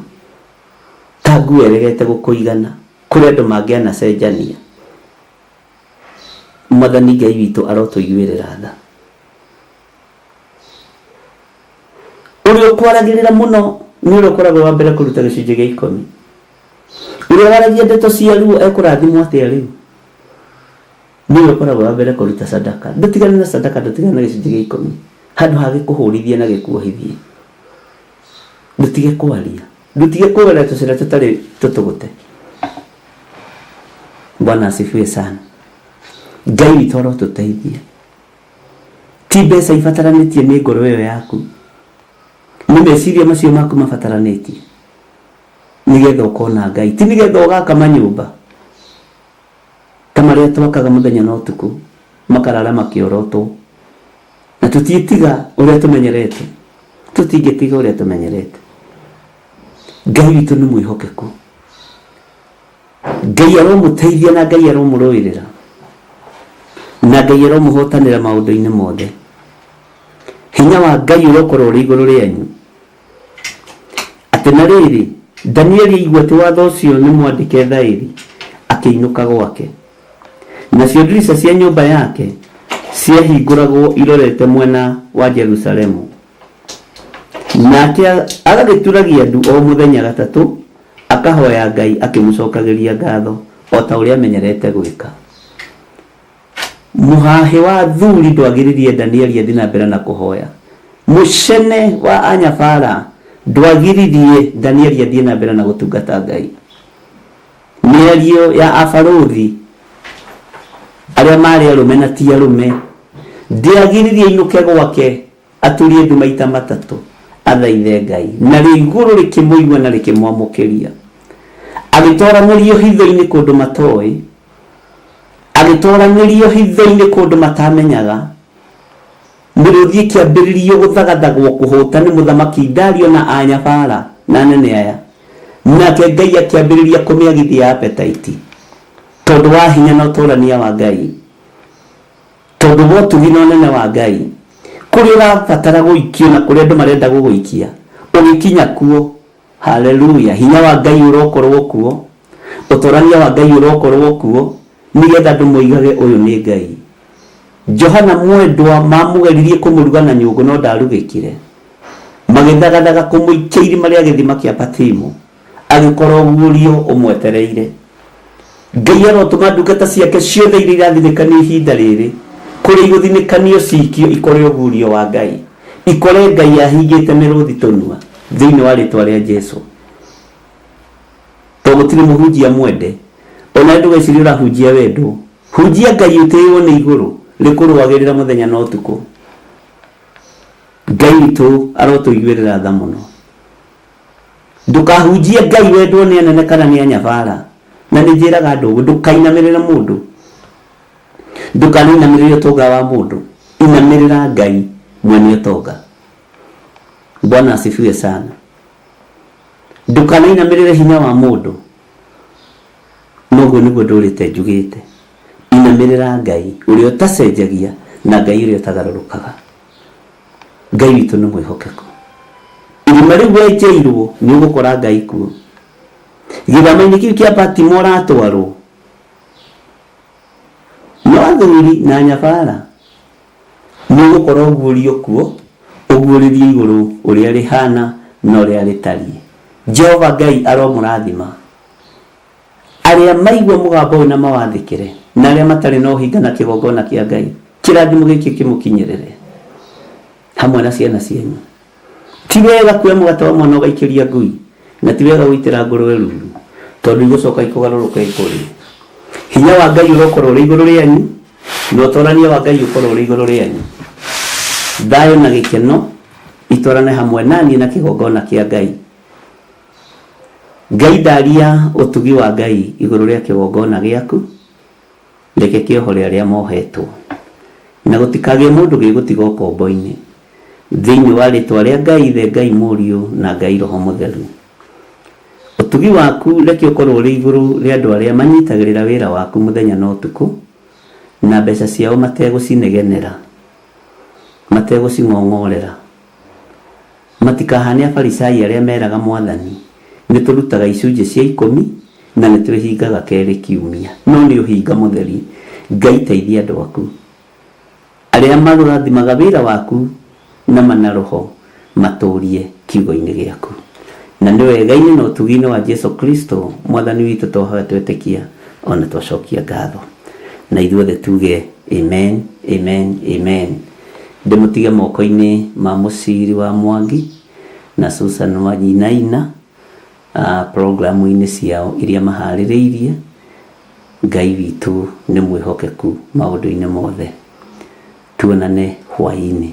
ta nguo ĩregete gũkũigana, kũrĩ andũ mangĩanacenjania. Mwathani Ngai witũ arotũiguĩrĩra tha. Ũrĩa ũkwaragĩrĩra mũno nĩ ũrĩa ũkoragwo wa mbere kũruta gĩcunjĩ gĩa ikũmi. Ũrĩa waragia ndeto cia ruo ekũrathimwo atĩa rĩu? Nĩ ũrĩa ũkoragwo wa mbere kũruta sadaka. Ndũtigane na sadaka, ndũtigane na gĩcunjĩ gĩa ikũmi. Handũ ha gĩkũhũrithie na gĩkuohithie. Ndũtige kwaria. Ndũtige kũgerera tũcĩra tũtarĩ tũtũgũte. Bwana asifiwe sana. Ngai witũ arotũteithia. Ti mbeca ibataranĩtie nĩ ngoro ĩyo yaku. Nĩ meciria macio maku mabataranĩtie. Nĩgetha ũkona Ngai. Ti nĩgetha ũgaka manyũmba. Ta marĩa twakaga mũthenya na ũtukũ. Makarara makĩorotwo. Na tũtiĩtiga ũrĩa tũmenyerete. Tũtingĩtiga ũrĩa tũmenyerete. Ngai witũ nĩ mwĩhokeku. Ngai aromũteithia na Ngai aromũrũĩrĩra. Na Ngai aromũhotanĩra maũndũ-inĩ mothe. Hinya wa Ngai ũrokorwo ũrĩ igũrũ rĩanyu. Atĩ na rĩrĩ, Danieli aigua atĩ watho ũcio nĩ mwandĩke thaĩri, akĩinũka gwake. Nacio ndirica cia nyũmba yake ciahingũragwo irorete mwena wa Jerusalemu. Nake agagĩturagia ndu o mũthenya gatatũ, akahoya Ngai akĩmũcokagĩria ngatho, o ta ũrĩa amenyerete gwĩka. Mũhahĩ wa athuri ndwagiririe Danieli athiĩ na mbere na kũhoya. Mũcene wa anyabara ndwagiririe Danieli athiĩ na mbere na gũtungata Ngai. Mĩario ya abarũthi arĩa maarĩ arũme na ti arũme ndĩagiririe ainũke gwake aturie ndu maita matatũ athaithe Ngai, narĩo igũrũ rĩkĩmũigua na rĩkĩmwamũkĩria. Agĩtoranĩrio hitho-inĩ kũndũ matoĩ, agĩtoranĩrio hitho-inĩ kũndũ matamenyaga. Mĩrũthi ĩkĩambĩrĩrio gũthagathagwo kũhũta nĩ mũthamaki Dario na anyabara na anene aya, nake Ngai akĩambĩrĩria kũmĩagithia appetite tondũ wa hinya na ũtorania wa Ngai. Tondũ wa ũtugi na ũnene wa Ngai, kũrĩa ũrabatara gũikio na kũrĩa andũ marenda gũgũikia, ũgĩkinya kuo, haleluya, hinya wa Ngai ũrokorwo kuo, ũtorania wa Ngai ũrokorwo kuo, nĩgetha andũ moigage ũyũ nĩ Ngai. Johana mwendwa mamũgeririe kũmũruga na nyũngũ no ndarugĩkire. Magĩthagathaga kũmũikia irima rĩa gĩthima kĩa Patimo, agĩkora ũguũrio ũmwetereire. Ngai arotũma ndungata ciake ciothe iria irathinĩkanio ihinda rĩrĩ, kũrĩa igũthinĩkanio cikio ikore ũguũrio wa Ngai, ikore Ngai ahingĩte mĩrũthi tũnua, thĩinĩ wa rĩtwa rĩa Jesu. To gũtirĩ mũhunjia mwende, onawe ndũgecirie ũrahunjia wendo. Hunjia Ngai ũtĩĩwo nĩ igũrũ, rĩkũrũagĩrĩra mũthenya na ũtukũ. Ngai witũ arotũiguĩrĩra tha mũno. Ndũkahunjie Ngai wendwo nĩ anene kana nĩ anyabara. Na nĩ njĩraga andũ ũguo, ndũkainamĩrĩre mũndũ. Ndũkanainamĩrĩre ũtonga wa mũndũ, inamĩrĩra Ngai mwene ũtonga. Bwana asifiwe sana. Ndũkanainamĩrĩre hinya wa mũndũ, noguo nĩguo ndũrĩte njugĩte. Inamĩrĩra Ngai ũrĩa ũtacenjagia na Ngai ũrĩa ũtagarũrũkaga. Ngai witũ nĩ mwĩhokeku. Irima rĩu wenjeirwo nĩ ũgũkora Ngai kuo. Gĩthama-inĩ kĩu kĩa Patimo ũratwarwo no athuri na nyabara nĩ ũgũkora ũguũrio kuo, ũguũrĩrio igũrũ ũrĩa rĩhana na ũrĩa rĩtariĩ. Jehova Ngai aromũrathima. Arĩa maigua mũgambo ũyũ na mawathĩkĩre, na arĩa matarĩ na ũhinga na kĩgongona kĩa Ngai, kĩrathimo gĩkĩ kĩmũkinyĩrĩre hamwe na ciana cianyu. Ti wega kuoya mũgate wa mwana ũgaikĩria ngui, na ti wega gũitĩra ngũrwe ruru, tondũ igũcoka ikũgarũrũka ikũrĩe. Hinya wa Ngai ũrokorwo ũrĩ igũrũ rĩanyu, na ũtorania wa Ngai ũkorwo ũrĩ igũrũ rĩanyu. Thayũ na gĩkeno itwarane hamwe naniĩ na kĩgongona kĩa Ngai. Ngai ndaria ũtugi wa Ngai igũrũ rĩa kĩgongona gĩaku, reke kĩohore arĩa mohetwo, na gũtikagĩe mũndũ gĩgũtiga ũkombo-inĩ. Thĩinĩ wa rĩtwa rĩa Ngai Ithe, Ngai Mũriũ na Ngai Roho Mũtheru. Ũtugi waku reke ũkorwo ũrĩ igũrũ rĩa andũ arĩa manyitagĩrĩra wĩra waku mũthenya na ũtukũ, na mbeca ciao mategũcinegenera, mategũcing'ong'orera. Matikahane Afarisai arĩa meraga Mwathani, nĩ tũrutaga icunjĩ cia ikũmi na nĩ twĩhingaga kerĩ kiumia. No nĩ ũhinga mũtheri. Ngai teithia andũ aku arĩa marathimaga wĩra waku na manaroho matũrie kiugo-inĩ gĩaku. Na nĩ wega-inĩ na ũtugi-inĩ wa Jesu Kristo Mwathani witũ twahoya twetĩkia ona twacokia ngatho. Na ithuothe tuge amen, amen, amen. Ndĩmũtige moko-inĩ ma Mũciri wa Mwangi na Susan wa Nyinaina programu-inĩ ciao iria maharĩrĩirie. Ngai witũ nĩ mwĩhokeku maũndũ-inĩ mothe. Tuonane hwaĩ-inĩ.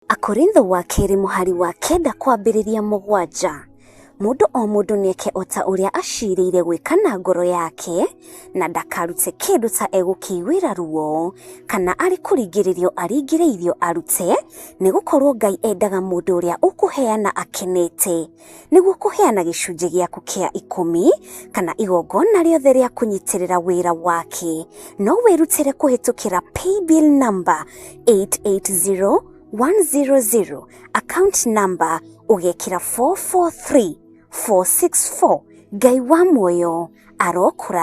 Akorintho wa kerĩ mũhari wa 9 kwambĩrĩria 7. Mũndũ o mũndũ nĩeke o ta ũrĩa acirĩire gwĩka na ngoro yake, na ndakarute kĩndũ ta egũkĩiguĩra ruo, kana arĩ kũringĩrĩrio aringĩrĩirio arute, nĩgũkorwo Ngai endaga mũndũ ũrĩa ũkũheana akenete. Nĩguo kũheana gĩcunjĩ gĩaku kĩa 10 kana igongona rĩothe rĩa kũnyitĩrĩra wĩra wake, no wĩrutĩre kũhĩtũkĩra paybill number 880100, account number ũgekĩra 443464. Ngai wa muoyo arokũrathima.